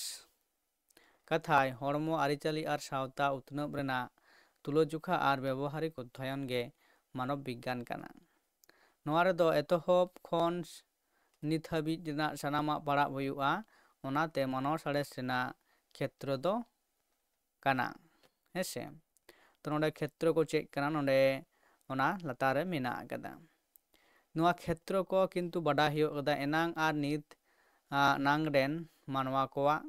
ᱠᱟᱛᱷᱟᱭ, ᱦᱚᱲᱢᱚ ᱟᱹᱨᱤᱪᱟᱹᱞᱤ ᱟᱨ ᱥᱟᱶᱛᱟ ᱩᱛᱱᱟᱹᱣ ᱨᱮᱱᱟᱜ ᱛᱩᱞᱟᱹᱡᱚᱠᱷᱟ ᱟᱨ ᱵᱮᱵᱚᱦᱟᱨᱤᱠ ᱚᱫᱷᱭᱚᱭᱚᱱ ᱜᱮ ᱢᱟᱱᱚᱵ ᱵᱤᱜᱽᱜᱟᱱ ᱠᱟᱱᱟ᱾ ᱱᱚᱣᱟ ᱨᱮᱫᱚ ᱮᱛᱚᱦᱚᱵ ᱠᱷᱚᱱ ᱱᱤᱛ ᱦᱟᱹᱵᱤᱡ ᱨᱮᱱᱟᱜ ᱥᱟᱱᱟᱢᱟᱜ ᱯᱟᱲᱦᱟᱜ ᱦᱩᱭᱩᱜᱼᱟ, ᱚᱱᱟᱛᱮ ᱢᱟᱱᱣᱟ ᱥᱟᱬᱮᱥ ᱨᱮᱱᱟᱜ ᱠᱷᱮᱛᱨᱚ ᱫᱚ ᱠᱟᱱᱟ᱾ ᱦᱮᱸ ᱥᱮ? ᱛᱚ ᱱᱚᱰᱮ ᱠᱷᱮᱛᱨᱚ ᱠᱚ ᱪᱮᱫ ᱠᱟᱱᱟ, ᱱᱚᱰᱮ ᱚᱱᱟ ᱞᱟᱛᱟᱨ ᱨᱮ ᱢᱮᱱᱟᱜ ᱟᱠᱟᱫᱟ᱾ ᱱᱚᱣᱟ ᱠᱷᱮᱛᱨᱚ ᱠᱚ ᱠᱤᱱᱛᱩ ᱵᱟᱰᱟᱭ ᱦᱩᱭᱩᱜ ᱠᱟᱫᱟ ᱮᱱᱟᱝ ᱟᱨ ᱱᱤᱛ, ᱟᱸ, ᱱᱟᱝ ᱨᱮᱱ ᱢᱟᱱᱣᱟ ᱠᱚᱣᱟᱜ᱾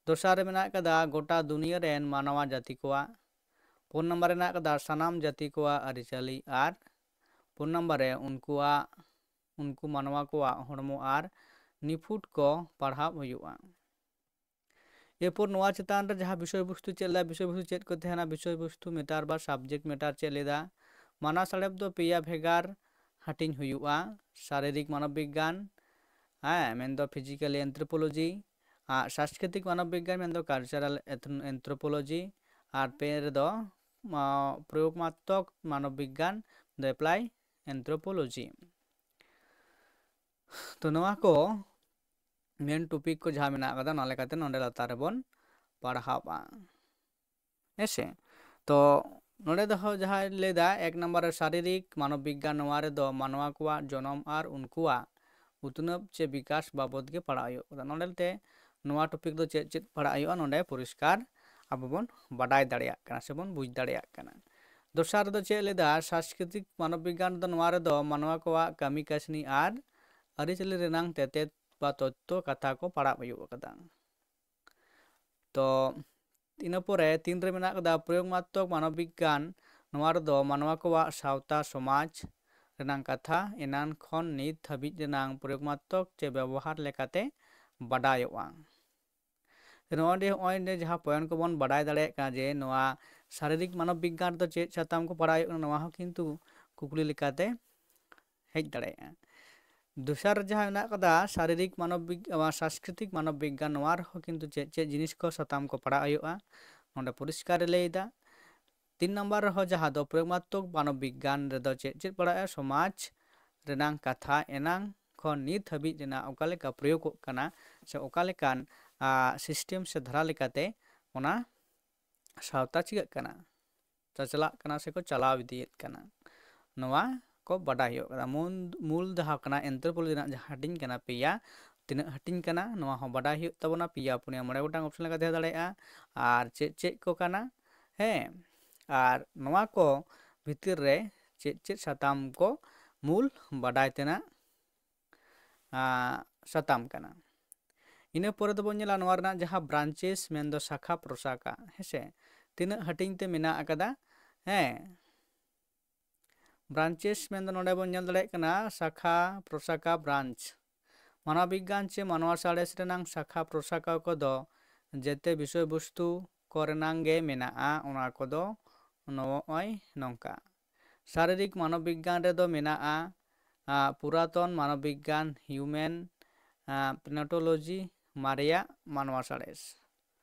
ᱫᱚᱥᱟᱨ ᱨᱮ ᱢᱮᱱᱟᱜ ᱟᱠᱟᱫᱟ ᱜᱚᱴᱟ ᱫᱩᱱᱤᱭᱟᱹ ᱨᱮᱱ ᱢᱟᱱᱣᱟ ᱡᱟᱹᱛᱤ ᱠᱚᱣᱟᱜ᱾ ᱯᱩᱱ ᱱᱟᱢᱵᱟᱨ ᱨᱮ ᱢᱮᱱᱟᱜ ᱟᱠᱟᱫᱟ ᱥᱟᱱᱟᱢ ᱡᱟᱹᱛᱤ ᱠᱚᱣᱟᱜ ᱟᱹᱨᱤᱪᱟᱹᱞᱤ ᱟᱨ ᱯᱩᱱ ᱱᱟᱢᱵᱟᱨ ᱨᱮ ᱩᱱᱠᱩᱣᱟᱜ, ᱩᱱᱠᱩ ᱢᱟᱱᱣᱟ ᱠᱚᱣᱟᱜ ᱦᱚᱲᱢᱚ ᱟᱨ ᱱᱤᱯᱷᱩᱴ ᱠᱚ ᱯᱟᱲᱦᱟᱣ ᱦᱩᱭᱩᱜᱼᱟ᱾ ᱮᱨᱯᱚᱨ ᱱᱚᱣᱟ ᱪᱮᱛᱟᱱ ᱨᱮ ᱡᱟᱦᱟᱸ ᱵᱤᱥᱚᱭ ᱵᱚᱥᱛᱩ ᱪᱮᱫ ᱞᱮᱫᱟ, ᱵᱤᱥᱚᱭ ᱵᱚᱥᱛᱩ ᱪᱮᱫ ᱠᱚ ᱛᱟᱦᱮᱱᱟ, ᱵᱤᱥᱚᱭ ᱵᱚᱥᱛᱩ matter ᱵᱟ subject matter ᱪᱮᱫ ᱞᱮᱫᱟ᱾ ᱢᱟᱱᱣᱟ ᱥᱟᱬᱮᱥ ᱫᱚ ᱯᱮᱭᱟ ᱵᱷᱮᱜᱟᱨ ᱦᱟᱹᱴᱤᱧ ᱦᱩᱭᱩᱜᱼᱟ, ᱥᱟᱨᱤᱨᱤᱠ ᱢᱟᱱᱚᱵ ᱵᱤᱜᱽᱜᱟᱱ, ᱦᱮᱸ, ᱢᱮᱱᱫᱚ physical anthropology, ᱟᱨ ᱥᱟᱝᱥᱠᱨᱤᱛᱤᱠ ᱢᱟᱱᱚᱵ ᱵᱤᱜᱽᱜᱟᱱ ᱢᱮᱱᱫᱚ cultural eth-, anthropology, ᱟᱨ ᱯᱮ ᱨᱮᱫᱚ, ᱟᱸ, ᱯᱨᱚᱭᱳᱜᱽᱢᱟᱛᱢᱚᱠ ᱢᱟᱱᱚᱵ ᱵᱤᱜᱽᱜᱟᱱ ᱫᱚ apply anthropology᱾ ᱛᱚ ᱱᱚᱣᱟ ᱠᱚ main topic ᱠᱚ ᱡᱟᱦᱟᱸ ᱢᱮᱱᱟᱜ ᱟᱠᱟᱫᱟ, ᱚᱱᱟ ᱞᱮᱠᱟᱛᱮ ᱱᱚᱰᱮ ᱞᱟᱛᱟᱨ ᱨᱮᱵᱚᱱ ᱯᱟᱲᱦᱟᱣᱟ᱾ ᱦᱮᱸ ᱥᱮ? ᱛᱚ ᱱᱚᱰᱮ ᱫᱚ ᱡᱟᱦᱟᱸᱭ ᱞᱟᱹᱭᱫᱟ ᱮᱠ ᱱᱟᱢᱵᱟᱨ ᱨᱮ ᱥᱟᱨᱤᱨᱤᱠ ᱢᱟᱱᱚᱵ ᱵᱤᱜᱽᱜᱟᱱ, ᱱᱚᱣᱟ ᱨᱮᱫᱚ ᱢᱟᱱᱣᱟ ᱠᱚᱣᱟᱜ ᱡᱚᱱᱚᱢ ᱟᱨ ᱩᱱᱠᱩᱣᱟᱜ ᱩᱛᱱᱟᱹᱣ ᱪᱮ ᱵᱤᱠᱟᱥ ᱵᱟᱵᱚᱫ ᱜᱮ ᱯᱟᱲᱦᱟᱜ ᱦᱩᱭᱩᱜ ᱠᱟᱱᱟ᱾ ᱱᱚᱰᱮ ᱛᱮ ᱱᱚᱣᱟ ᱴᱚᱯᱤᱠ ᱫᱚ ᱪᱮᱫ ᱪᱮᱫ ᱯᱟᱲᱦᱟᱜ ᱦᱩᱭᱩᱜᱼᱟ, ᱱᱚᱰᱮ ᱯᱚᱨᱤᱥᱠᱟᱨ ᱟᱵᱚ ᱵᱚᱱ ᱵᱟᱰᱟᱭ ᱫᱟᱲᱮᱭᱟᱜ ᱠᱟᱱᱟ ᱥᱮ ᱵᱚᱱ ᱵᱩᱡᱽ ᱫᱟᱲᱮᱭᱟᱜ ᱠᱟᱱᱟ᱾ ᱫᱚᱥᱟᱨ ᱨᱮᱫᱚ ᱪᱮᱫ ᱞᱟᱹᱭᱫᱟ, ᱥᱟᱝᱥᱠᱨᱤᱛᱤᱠ ᱢᱟᱱᱚᱵ ᱵᱤᱜᱽᱜᱟᱱ ᱫᱚ ᱱᱚᱣᱟ ᱨᱮᱫᱚ ᱢᱟᱱᱣᱟ ᱠᱚᱣᱟᱜ ᱠᱟᱹᱢᱤ ᱠᱟᱹᱥᱱᱤ ᱟᱨ ᱟᱹᱨᱤᱪᱟᱹᱞᱤ ᱨᱮᱱᱟᱝ ᱛᱮᱛᱮᱫ ᱵᱟ ᱛᱚᱛᱛᱷᱚ ᱠᱟᱛᱷᱟ ᱠᱚ ᱯᱟᱲᱦᱟᱣ ᱦᱩᱭᱩᱜ ᱟᱠᱟᱫᱟ᱾ ᱛᱚ ᱤᱱᱟᱹ ᱯᱚᱨᱮ ᱛᱤᱱ ᱨᱮ ᱢᱮᱱᱟᱜ ᱟᱠᱟᱫᱟ ᱯᱨᱚᱭᱳᱜᱽᱢᱟᱛᱢᱚᱠ ᱢᱟᱱᱚᱵ ᱵᱤᱜᱽᱜᱟᱱ᱾ ᱱᱚᱣᱟ ᱨᱮᱫᱚ ᱢᱟᱱᱣᱟ ᱠᱚᱣᱟᱜ ᱥᱟᱶᱛᱟ ᱥᱚᱢᱟᱡᱽ ᱨᱮᱱᱟᱝ ᱠᱟᱛᱷᱟ ᱮᱱᱟᱱ ᱠᱷᱚᱱ ᱱᱤᱛ ᱦᱟᱹᱵᱤᱡ ᱨᱮᱱᱟᱝ ᱯᱨᱚᱭᱳᱜᱽᱢᱟᱛᱢᱚᱠ ᱪᱮ ᱵᱮᱵᱚᱦᱟᱨ ᱞᱮᱠᱟᱛᱮ ᱵᱟᱰᱟᱭᱚᱜᱼᱟ᱾ ᱱᱚᱜᱼᱚᱭ ᱱᱚᱜᱼᱚᱭ ᱡᱟᱦᱟᱸ ᱯᱚᱭᱮᱱᱴ ᱠᱚᱵᱚᱱ ᱵᱟᱰᱟᱭ ᱫᱟᱲᱮᱭᱟᱜ ᱠᱟᱱᱟ ᱡᱮ ᱱᱚᱣᱟ ᱥᱟᱨᱤᱨᱤᱠ ᱢᱟᱱᱚᱵ ᱵᱤᱜᱽᱜᱟᱱ ᱨᱮᱫᱚ ᱪᱮᱫ ᱥᱟᱛᱟᱢ ᱠᱚ ᱯᱟᱲᱦᱟᱣ ᱦᱩᱭᱩᱜ ᱠᱟᱱᱟ, ᱱᱚᱣᱟ ᱦᱚᱸ ᱠᱤᱱᱛᱩ ᱠᱩᱠᱞᱤ ᱞᱮᱠᱟᱛᱮ ᱦᱮᱡ ᱫᱟᱲᱮᱭᱟᱜᱼᱟ᱾ ᱫᱚᱥᱟᱨ ᱡᱟᱦᱟᱸ ᱢᱮᱱᱟᱜ ᱟᱠᱟᱫᱟ ᱥᱟᱨᱤᱨᱤᱠ ᱢᱟᱱᱚᱵ ᱵᱤᱜᱽ-, ᱟᱣᱟ, ᱥᱟᱝᱥᱠᱨᱤᱛᱤᱠ ᱢᱟᱱᱚᱵ ᱵᱤᱜᱽᱜᱟᱱ, ᱱᱚᱣᱟ ᱨᱮᱦᱚᱸ ᱠᱤᱱᱛᱩ ᱪᱮᱫ ᱪᱮᱫ ᱡᱤᱱᱤᱥ ᱠᱚ ᱥᱟᱛᱟᱢ ᱠᱚ ᱯᱟᱲᱦᱟᱣ ᱦᱩᱭᱩᱜᱼᱟ, ᱱᱚᱰᱮ ᱯᱚᱨᱤᱥᱠᱟᱨ ᱮ ᱞᱟᱹᱭ ᱮᱫᱟ᱾ ᱛᱤᱱ ᱱᱟᱢᱵᱟᱨ ᱨᱮᱦᱚᱸ ᱡᱟᱦᱟᱸ ᱫᱚ ᱯᱨᱚᱭᱳᱜᱽᱢᱟᱛᱢᱚᱠ ᱢᱟᱱᱚᱵ ᱵᱤᱜᱽᱜᱟᱱ ᱨᱮᱫᱚ ᱪᱮᱫ ᱪᱮᱫ ᱯᱟᱲᱦᱟᱜᱼᱟ, ᱥᱚᱢᱟᱡᱽ ᱨᱮᱱᱟᱝ ᱠᱟᱛᱷᱟ ᱮᱱᱟᱝ ᱠᱷᱚᱱ ᱱᱤᱛ ᱦᱟᱹᱵᱤᱡ ᱨᱮᱱᱟᱜ ᱚᱠᱟ ᱞᱮᱠᱟ ᱯᱨᱚᱭᱳᱜᱚᱜ ᱠᱟᱱᱟ ᱥᱮ ᱚᱠᱟ ᱞᱮᱠᱟᱱ, ᱟ, ᱥᱤᱥᱴᱮᱢ ᱥᱮ ᱫᱷᱟᱨᱟ ᱞᱮᱠᱟᱛᱮ ᱚᱱᱟ ᱥᱟᱶᱛᱟ ᱪᱤᱠᱟᱹᱜ ᱠᱟᱱᱟ, ᱪᱟᱪᱞᱟᱜ ᱠᱟᱱᱟ ᱥᱮᱠᱚ ᱪᱟᱞᱟᱣ ᱤᱫᱤᱭᱮᱫ ᱠᱟᱱᱟ, ᱱᱚᱣᱟ ᱠᱚ ᱵᱟᱰᱟᱭ ᱦᱩᱭᱩᱜ ᱠᱟᱱᱟ᱾ ᱢᱩᱞ, ᱢᱩᱞ ᱡᱟᱦᱟᱸ ᱠᱟᱱᱟ ᱮᱱᱛᱷᱨᱳᱯᱳᱞᱚᱡᱤ ᱨᱮᱱᱟᱜ ᱡᱟᱦᱟᱸ ᱦᱟᱹᱴᱤᱧ ᱠᱟᱱᱟ ᱯᱮᱭᱟ, ᱛᱤᱱᱟᱹᱜ ᱦᱟᱹᱴᱤᱧ ᱠᱟᱱᱟ ᱱᱚᱣᱟ ᱦᱚᱸ ᱵᱟᱰᱟᱭ ᱦᱩᱭᱩᱜ ᱛᱟᱵᱚᱱᱟ᱾ ᱯᱮᱭᱟ ᱯᱩᱱᱭᱟ ᱢᱚᱬᱮ ᱜᱚᱴᱟᱝ ᱚᱯᱥᱮᱱ ᱞᱮᱠᱟ ᱛᱟᱦᱮᱸ ᱫᱟᱲᱮᱭᱟᱜᱼᱟ, ᱟᱨ ᱪᱮᱫ ᱪᱮᱫ ᱠᱚ ᱠᱟᱱᱟ, ᱦᱮᱸ, ᱟᱨ ᱱᱚᱣᱟ ᱠᱚ ᱵᱷᱤᱛᱤᱨ ᱨᱮ ᱪᱮᱫ ᱪᱮᱫ ᱥᱟᱛᱟᱢ ᱠᱚ ᱢᱩᱞ ᱵᱟᱰᱟᱭ ᱛᱮᱱᱟᱜ, ᱟᱸ, ᱥᱟᱛᱟᱢ ᱠᱟᱱᱟ᱾ ᱤᱱᱟᱹ ᱯᱚᱨᱮ ᱫᱚᱵᱚᱱ ᱧᱮᱞᱟ ᱱᱚᱣᱟ ᱨᱮᱱᱟᱜ ᱡᱟᱦᱟᱸ ᱵᱨᱟᱧᱪᱮᱥ, ᱢᱮᱱᱫᱚ ᱥᱟᱠᱷᱟ ᱯᱨᱚᱥᱟᱠᱷᱟ, ᱦᱮᱸᱥᱮ, ᱛᱤᱱᱟᱹᱜ ᱦᱟᱹᱴᱤᱧ ᱛᱮ ᱢᱮᱱᱟᱜ ᱟᱠᱟᱫᱟ, ᱦᱮᱸ, ᱵᱨᱟᱧᱪᱮᱥ ᱢᱮᱱᱫᱚ ᱱᱚᱰᱮ ᱵᱚᱱ ᱧᱮᱞ ᱫᱟᱲᱮᱭᱟᱜ ᱠᱟᱱᱟ ᱥᱟᱠᱷᱟ ᱯᱨᱚᱥᱟᱠᱷᱟ, ᱵᱨᱟᱧᱪ᱾ ᱢᱟᱱᱚᱵ ᱵᱤᱜᱽᱜᱟᱱ ᱪᱮ ᱢᱟᱱᱣᱟ ᱥᱟᱬᱮᱥ ᱨᱮᱱᱟᱝ ᱥᱟᱠᱷᱟ ᱯᱨᱚᱥᱟᱠᱷᱟ ᱠᱚᱫᱚ ᱡᱮᱛᱮ ᱵᱤᱥᱚᱭ ᱵᱚᱥᱛᱩ ᱠᱚᱨᱮᱱᱟᱝ ᱜᱮ ᱢᱮᱱᱟᱜᱼᱟ᱾ ᱚᱱᱟ ᱠᱚᱫᱚ ᱱᱚᱜᱼᱚᱭ ᱱᱚᱝᱠᱟ᱾ ᱥᱟᱨᱤᱨᱤᱠ ᱢᱟᱱᱚᱵ ᱵᱤᱜᱽᱜᱟᱱ ᱨᱮᱫᱚ ᱢᱮᱱᱟᱜᱼᱟ, ᱟ, ᱯᱩᱨᱟᱛᱚᱱ ᱢᱟᱱᱚᱵ ᱵᱤᱜᱽᱜᱟᱱ, human, ᱟ, primatology, ᱢᱟᱨᱮᱭᱟᱜ ᱢᱟᱱᱣᱟ ᱥᱟᱬᱮᱥ᱾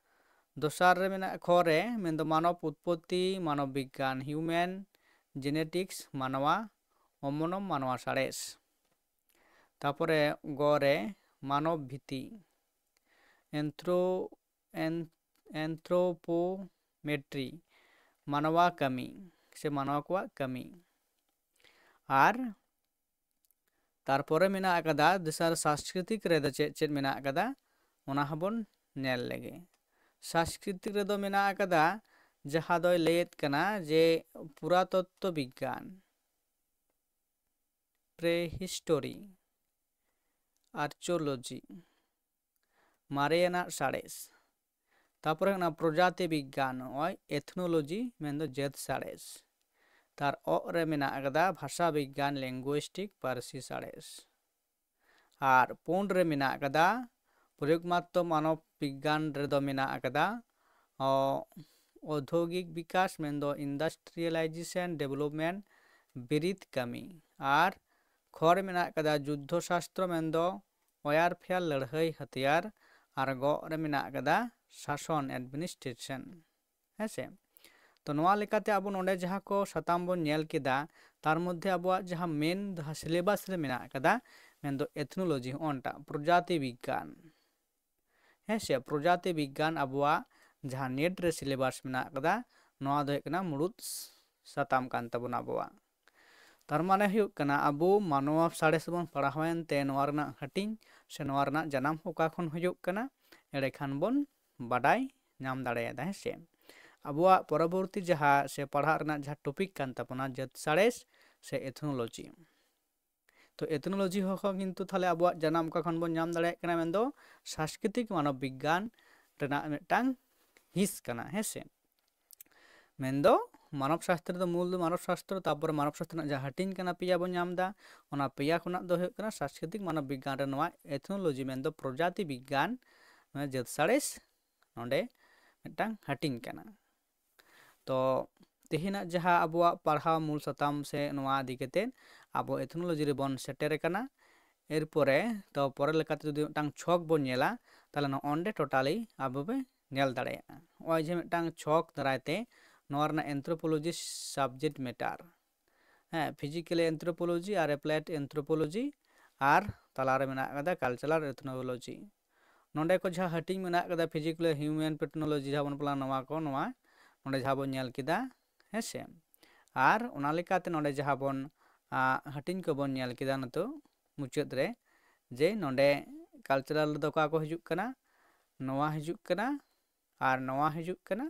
ᱫᱚᱥᱟᱨ ᱨᱮ ᱢᱮᱱᱟᱜᱼᱟ ᱠᱷᱚ ᱨᱮ, ᱢᱮᱱᱫᱚ ᱢᱟᱱᱚᱵ ᱩᱛᱯᱚᱛᱛᱤ ᱢᱟᱱᱚᱵ ᱵᱤᱜᱽᱜᱟᱱ, human genetics, ᱢᱟᱱᱣᱟ ᱚᱢᱚᱱᱚᱢ ᱢᱟᱱᱣᱟ ᱥᱟᱬᱮᱥ᱾ ᱛᱟᱯᱚᱨᱮ ᱜᱚ ᱨᱮ ᱢᱟᱱᱚᱵ ᱵᱷᱤᱛᱤ, anthro-, an-, anthropometry, ᱢᱟᱱᱣᱟ ᱠᱟᱹᱢᱤ ᱥᱮ ᱢᱟᱱᱣᱟ ᱠᱚᱣᱟᱜ ᱠᱟᱹᱢᱤ᱾ ᱟᱨ ᱛᱟᱨᱯᱚᱨᱮ ᱢᱮᱱᱟᱜ ᱟᱠᱟᱫᱟ ᱫᱚᱥᱟᱨ ᱥᱟᱝᱥᱠᱨᱤᱛᱤᱠ ᱨᱮᱫᱚ ᱪᱮᱫ ᱪᱮᱫ ᱢᱮᱱᱟᱜ ᱟᱠᱟᱫᱟ, ᱚᱱᱟ ᱦᱚᱸᱵᱚᱱ ᱧᱮᱞ ᱞᱮᱜᱮ᱾ ᱥᱟᱝᱥᱠᱨᱤᱛᱤᱠ ᱨᱮᱫᱚ ᱢᱮᱱᱟᱜ ᱟᱠᱟᱫᱟ ᱡᱟᱦᱟᱸ ᱫᱚᱭ ᱞᱟᱹᱭᱮᱫ ᱠᱟᱱᱟ ᱡᱮ ᱯᱩᱨᱟᱛᱚᱛᱛᱚ ᱵᱤᱜᱽᱜᱟᱱ, prehistory, archaeology, ᱢᱟᱨᱮᱭᱟᱱᱟᱜ ᱥᱟᱬᱮᱥ᱾ ᱛᱟᱨᱯᱚᱨᱮ ᱦᱩᱭᱩᱜ ᱠᱟᱱᱟ ᱯᱨᱚᱡᱟᱛᱤ ᱵᱤᱜᱽᱜᱟᱱ, ᱱᱚᱜᱼᱚᱭ ethnology ᱢᱮᱱᱫᱚ ᱡᱟᱹᱛ ᱥᱟᱬᱮᱥ᱾ ᱛᱟᱨ ᱚᱜ ᱨᱮ ᱢᱮᱱᱟᱜ ᱟᱠᱟᱫᱟ ᱵᱷᱟᱥᱟ ᱵᱤᱜᱽᱜᱟᱱ, linguistic, ᱯᱟᱹᱨᱥᱤ ᱥᱟᱬᱮᱥ᱾ ᱟᱨ ᱯᱩᱸᱰ ᱨᱮ ᱢᱮᱱᱟᱜ ᱟᱠᱟᱫᱟ ᱯᱨᱚᱭᱳᱜᱽᱢᱟᱛᱛᱚ ᱢᱟᱱᱚᱵ ᱵᱤᱜᱽᱜᱟᱱ ᱨᱮᱫᱚ ᱢᱮᱱᱟᱜ ᱟᱠᱟᱫᱟ ᱚ, ᱳᱫᱽᱭᱳᱜᱤᱠ ᱵᱤᱠᱟᱥ ᱢᱮᱱᱫᱚ industrialization development, ᱵᱤᱨᱤᱫ ᱠᱟᱹᱢᱤ᱾ ᱟᱨ ᱠᱷᱚ ᱨᱮ ᱢᱮᱱᱟᱜ ᱟᱠᱟᱫᱟ ᱡᱩᱫᱽᱫᱷᱚ ᱥᱟᱥᱛᱨᱚ ᱢᱮᱱᱫᱚ warfare, ᱞᱟᱹᱲᱦᱟᱹᱭ ᱦᱟᱛᱤᱭᱟᱨ᱾ ᱟᱨ ᱜᱚ ᱨᱮ ᱢᱮᱱᱟᱜ ᱟᱠᱟᱫᱟ ᱥᱟᱥᱚᱱ, administration᱾ ᱦᱮᱸ ᱥᱮ? ᱛᱚ ᱱᱚᱣᱟ ᱞᱮᱠᱟᱛᱮ ᱟᱵᱚ ᱱᱚᱰᱮ ᱡᱟᱦᱟᱸ ᱠᱚ ᱥᱟᱛᱟᱢ ᱵᱚᱱ ᱧᱮᱞ ᱠᱮᱫᱟ, ᱛᱟᱨ ᱢᱚᱫᱽᱫᱷᱮ ᱟᱵᱚᱣᱟᱜ ᱡᱟᱦᱟᱸ main ᱡᱟᱦᱟᱸ syllabus ᱨᱮ ᱢᱮᱱᱟᱜ ᱟᱠᱟᱫᱟ, ᱢᱮᱱᱫᱚ ethnology, ᱦᱚᱸᱜᱼᱚᱱᱴᱟᱜ ᱯᱨᱚᱡᱟᱛᱤ ᱵᱤᱜᱽᱜᱟᱱ᱾ ᱦᱮᱸ ᱥᱮ, ᱯᱨᱚᱡᱟᱛᱤ ᱵᱤᱜᱽᱜᱟᱱ ᱟᱵᱚᱣᱟᱜ ᱡᱟᱦᱟᱸ NET ᱨᱮ syllabus ᱢᱮᱱᱟᱜ ᱟᱠᱟᱫᱟ, ᱱᱚᱣᱟ ᱫᱚ ᱦᱩᱭᱩᱜ ᱠᱟᱱᱟ ᱢᱩᱲᱩᱫ ᱥᱟᱛᱟᱢ ᱠᱟᱱ ᱛᱟᱵᱚᱱᱟ ᱟᱵᱚᱣᱟᱜ᱾ ᱛᱟᱨ ᱢᱟᱱᱮ ᱦᱩᱭᱩᱜ ᱠᱟᱱᱟ ᱟᱵᱚ ᱢᱟᱱᱣᱟ ᱥᱟᱬᱮᱥ ᱵᱚᱱ ᱯᱟᱲᱦᱟᱣᱮᱱ ᱛᱮ ᱱᱚᱣᱟ ᱨᱮᱱᱟᱜ ᱦᱟᱹᱴᱤᱧ ᱥᱮ ᱱᱚᱣᱟ ᱨᱮᱱᱟᱜ ᱡᱟᱱᱟᱢ ᱚᱠᱟ ᱠᱷᱚᱱ ᱦᱩᱭᱩᱜ ᱠᱟᱱᱟ, ᱮᱸᱰᱮ ᱠᱷᱟᱱ ᱵᱚᱱ ᱵᱟᱰᱟᱭ ᱧᱟᱢ ᱫᱟᱲᱮᱭᱟᱫᱟ, ᱦᱮᱸ ᱥᱮ᱾ ᱟᱵᱚᱣᱟᱜ ᱯᱚᱨᱚᱵᱚᱨᱛᱤ ᱡᱟᱦᱟᱸ ᱥᱮ ᱯᱟᱲᱦᱟᱜ ᱨᱮᱱᱟᱜ ᱡᱟᱦᱟᱸ topic ᱠᱟᱱ ᱛᱟᱵᱚᱱᱟ ᱡᱟᱹᱛ ᱥᱟᱬᱮᱥ ᱥᱮ ethnology᱾ ᱛᱚ ethnology ᱦᱚᱸ ᱠᱤᱱᱛᱩ ᱛᱟᱦᱞᱮ ᱟᱵᱚᱣᱟᱜ ᱡᱟᱱᱟᱢ ᱚᱠᱟ ᱠᱷᱚᱱ ᱵᱚᱱ ᱧᱟᱢ ᱫᱟᱲᱮᱭᱟᱜ ᱠᱟᱱᱟ, ᱢᱮᱱᱫᱚ ᱥᱟᱝᱥᱠᱨᱤᱛᱤᱠ ᱢᱟᱱᱚᱵ ᱵᱤᱜᱽᱜᱟᱱ ᱨᱮᱱᱟᱜ ᱢᱤᱫᱴᱟᱝ ᱦᱤᱸᱥ ᱠᱟᱱᱟ, ᱦᱮᱸ ᱥᱮ᱾ ᱢᱮᱱᱫᱚ ᱢᱟᱱᱚᱵ ᱥᱟᱥᱛᱨᱚ ᱫᱚ ᱢᱩᱞ ᱫᱚ ᱢᱟᱱᱚᱵ ᱥᱟᱥᱛᱨᱚ, ᱛᱟᱨᱯᱚᱨᱮ ᱢᱟᱱᱚᱵ ᱥᱟᱥᱛᱨᱚ ᱨᱮᱱᱟᱜ ᱡᱟᱦᱟᱸ ᱦᱟᱹᱴᱤᱧ ᱠᱟᱱᱟ ᱯᱮᱭᱟ ᱵᱚᱱ ᱧᱟᱢ ᱮᱫᱟ, ᱚᱱᱟ ᱯᱮᱭᱟ ᱠᱷᱚᱱᱟᱜ ᱫᱚ ᱦᱩᱭᱩᱜ ᱠᱟᱱᱟ ᱥᱟᱝᱥᱠᱨᱤᱛᱤᱠ ᱢᱟᱱᱚᱵ ᱵᱤᱜᱽᱜᱟᱱ ᱨᱮ ᱱᱚᱣᱟ ethnology ᱢᱮᱱᱫᱚ ᱯᱨᱚᱡᱟᱛᱤ ᱵᱤᱜᱽᱜᱟᱱ, ᱢᱟᱱᱮ ᱡᱟᱹᱛ ᱥᱟᱬᱮᱥ ᱱᱚᱰᱮ ᱢᱤᱫᱴᱟᱝ ᱦᱟᱹᱴᱤᱧ ᱠᱟᱱᱟ᱾ ᱛᱚ ᱛᱮᱦᱮᱧᱟᱜ ᱡᱟᱦᱟᱸ ᱟᱵᱚᱣᱟᱜ ᱯᱟᱲᱦᱟᱣ ᱢᱩᱞ ᱥᱟᱛᱟᱢ ᱥᱮ ᱱᱚᱣᱟ ᱤᱫᱤ ᱠᱟᱛᱮ ᱟᱵᱚ ethnology ᱨᱮᱵᱚᱱ ᱥᱮᱴᱮᱨ ᱟᱠᱟᱱᱟ᱾ ᱮᱨᱯᱚᱨᱮ ᱛᱚ ᱯᱚᱨᱮ ᱞᱮᱠᱟᱛᱮ ᱡᱩᱫᱤ ᱢᱤᱫᱴᱟᱝ ᱪᱷᱚᱠ ᱵᱚᱱ ᱧᱮᱞᱟ, ᱛᱟᱦᱞᱮ ᱱᱚᱜᱼᱚ ᱱᱚᱰᱮ totally ᱟᱵᱚ ᱵᱚ ᱧᱮᱞ ᱫᱟᱲᱮᱭᱟᱜᱼᱟ᱾ ᱱᱚᱜᱼᱚᱭ ᱡᱮ ᱢᱤᱫᱴᱟᱝ ᱪᱷᱚᱠ ᱫᱟᱨᱟᱭ ᱛᱮ ᱱᱚᱣᱟ ᱨᱮᱱᱟᱜ anthropology subject matter, ᱦᱮᱸ, physical anthropology ᱟᱨ applied anthropology, ᱟᱨ ᱛᱟᱞᱟᱨᱮ ᱢᱮᱱᱟᱜ ᱟᱠᱟᱫᱟ cultural ethnology᱾ ᱱᱚᱰᱮ ᱠᱚ ᱡᱟᱦᱟᱸ ᱦᱟᱹᱴᱤᱧ ᱢᱮᱱᱟᱜ ᱟᱠᱟᱫᱟ, physical human ethnology ᱡᱟᱦᱟᱸ ᱵᱚᱱ ᱯᱟᱲᱦᱟᱣᱟ, ᱱᱚᱣᱟ ᱠᱚ, ᱱᱚᱣᱟ ᱱᱚᱰᱮ ᱡᱟᱦᱟᱸ ᱵᱚᱱ ᱧᱮᱞ ᱠᱮᱫᱟ, ᱦᱮᱸ ᱥᱮ᱾ ᱟᱨ ᱚᱱᱟ ᱞᱮᱠᱟᱛᱮ ᱱᱚᱰᱮ ᱡᱟᱦᱟᱸ ᱵᱚᱱ, ᱟ, ᱦᱟᱹᱴᱤᱧ ᱠᱚᱵᱚᱱ ᱧᱮᱞ ᱠᱮᱫᱟ ᱱᱤᱛᱚᱜ, ᱢᱩᱪᱟᱹᱫ ᱨᱮ, ᱡᱮ ᱱᱚᱰᱮ cultural ᱨᱮᱫᱚ ᱚᱠᱟ ᱠᱚ ᱦᱤᱡᱩᱜ ᱠᱟᱱᱟ, ᱱᱚᱣᱟ ᱦᱤᱡᱩᱜ ᱠᱟᱱᱟ, ᱟᱨ ᱱᱚᱣᱟ ᱦᱤᱡᱩᱜ ᱠᱟᱱᱟ,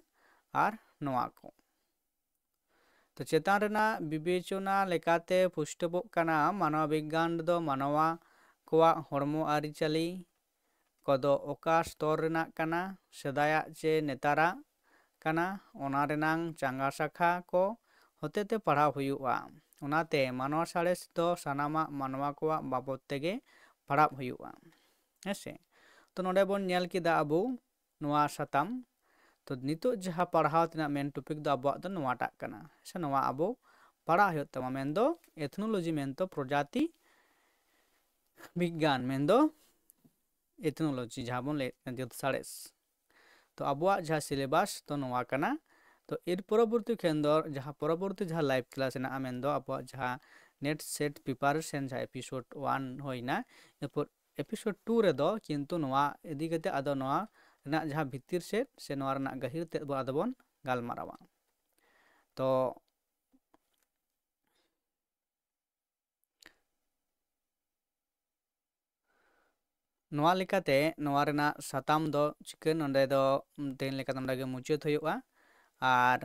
ᱟᱨ ᱱᱚᱣᱟ ᱠᱚ᱾ ᱛᱚ ᱪᱮᱛᱟᱱ ᱨᱮᱱᱟᱜ ᱵᱤᱵᱮᱪᱚᱱᱟ ᱞᱮᱠᱟᱛᱮ ᱯᱩᱥᱴᱟᱹᱣᱚᱜ ᱠᱟᱱᱟ, ᱢᱟᱱᱣᱟ ᱵᱤᱜᱽᱜᱟᱱ ᱨᱮᱫᱚ ᱢᱟᱱᱣᱟ ᱠᱚᱣᱟᱜ ᱦᱚᱲᱢᱚ ᱟᱹᱨᱤᱪᱟᱹᱞᱤ ᱠᱚᱫᱚ ᱚᱠᱟ ᱥᱛᱚᱨ ᱨᱮᱱᱟᱜ ᱠᱟᱱᱟ, ᱥᱮᱫᱟᱭᱟᱜ ᱪᱮ ᱱᱮᱛᱟᱨᱟᱜ ᱠᱟᱱᱟ, ᱚᱱᱟ ᱨᱮᱱᱟᱝ ᱪᱟᱸᱜᱟ ᱥᱟᱠᱷᱟ ᱠᱚ ᱦᱚᱛᱮᱛᱮ ᱯᱟᱲᱦᱟᱣ ᱦᱩᱭᱩᱜᱼᱟ᱾ ᱚᱱᱟᱛᱮ ᱢᱟᱱᱣᱟ ᱥᱟᱬᱮᱥ ᱫᱚ ᱥᱟᱱᱟᱢᱟᱜ ᱢᱟᱱᱣᱟ ᱠᱚᱣᱟᱜ ᱵᱟᱵᱚᱫ ᱛᱮᱜᱮ ᱯᱟᱲᱦᱟᱣ ᱦᱩᱭᱩᱜᱼᱟ᱾ ᱦᱮᱸ ᱥᱮ? ᱛᱚ ᱱᱚᱰᱮ ᱵᱚᱱ ᱧᱮᱞ ᱠᱮᱫᱟ ᱟᱵᱚ ᱱᱚᱣᱟ ᱥᱟᱛᱟᱢ᱾ ᱛᱚ ᱱᱤᱛᱚᱜ ᱡᱟᱦᱟᱸ ᱯᱟᱲᱦᱟᱣ ᱛᱮᱱᱟᱜ ᱢᱮᱱ ᱴᱚᱯᱤᱠ ᱫᱚ ᱟᱵᱚᱣᱟᱜ ᱫᱚ ᱱᱚᱣᱟᱴᱟᱜ ᱠᱟᱱᱟ, ᱥᱮ ᱱᱚᱣᱟ ᱟᱵᱚ ᱯᱟᱲᱦᱟᱜ ᱦᱩᱭᱩᱜ ᱛᱟᱵᱚᱱᱟ, ᱢᱮᱱᱫᱚ ᱮᱛᱷᱱᱳᱞᱚᱡᱤ, ᱢᱮᱱᱫᱚ ᱯᱨᱚᱡᱟᱛᱤ ᱵᱤᱜᱽᱜᱟᱱ, ᱢᱮᱱᱫᱚ ᱮᱛᱷᱱᱳᱞᱚᱡᱤ ᱡᱟᱦᱟᱸ ᱵᱚᱱ ᱞᱟᱹᱭᱮᱫ ᱠᱟᱱᱟ, ᱡᱟᱹᱛ ᱥᱟᱬᱮᱥ᱾ ᱛᱚ ᱟᱵᱚᱣᱟᱜ ᱡᱟᱦᱟᱸ ᱥᱤᱞᱮᱵᱟᱥ ᱫᱚ ᱱᱚᱣᱟ ᱠᱟᱱᱟ᱾ ᱛᱚ ᱮᱨ ᱯᱚᱨᱚᱵᱚᱨᱛᱤ ᱠᱷᱮᱱ ᱫᱚ ᱡᱟᱦᱟᱸ ᱯᱚᱨᱚᱵᱚᱨᱛᱤ ᱡᱟᱦᱟᱸ ᱞᱟᱭᱤᱵᱷ ᱠᱞᱟᱥ ᱦᱮᱱᱟᱜᱼᱟ, ᱢᱮᱱᱫᱚ ᱟᱵᱚᱣᱟᱜ ᱡᱟᱦᱟᱸ ᱱᱮᱴ ᱥᱮᱴ ᱯᱨᱤᱯᱟᱨᱮᱥᱚᱱ ᱡᱟᱦᱟᱸ ᱮᱯᱤᱥᱳᱰ ᱳᱣᱟᱱ ᱦᱩᱭᱱᱟ, ᱮᱨᱯᱚᱨ ᱮᱯᱤᱥᱳᱰ ᱴᱩ ᱨᱮᱫᱚ ᱠᱤᱱᱛᱩ ᱱᱚᱣᱟ ᱤᱫᱤ ᱠᱟᱛᱮ ᱟᱫᱚ ᱱᱚᱣᱟ ᱨᱮᱱᱟᱜ ᱡᱟᱦᱟᱸ ᱵᱷᱤᱛᱤᱨ ᱥᱮᱫ ᱥᱮ ᱱᱚᱣᱟ ᱨᱮᱱᱟᱜ ᱜᱟᱹᱦᱤᱨ ᱛᱮᱫ ᱵᱚᱱ ᱟᱫᱚ ᱵᱚᱱ ᱜᱟᱞᱢᱟᱨᱟᱣᱟ᱾ ᱛᱚ ᱱᱚᱣᱟ ᱞᱮᱠᱟᱛᱮ ᱱᱚᱣᱟ ᱨᱮᱱᱟᱜ ᱥᱟᱛᱟᱢ ᱫᱚ ᱪᱤᱠᱟᱹ ᱱᱚᱰᱮ ᱫᱚ ᱛᱮᱦᱮᱧ ᱞᱮᱠᱟ ᱫᱚ ᱱᱚᱰᱮ ᱜᱮ ᱢᱩᱪᱟᱹᱫ ᱦᱩᱭᱩᱜᱼᱟ᱾ ᱟᱨ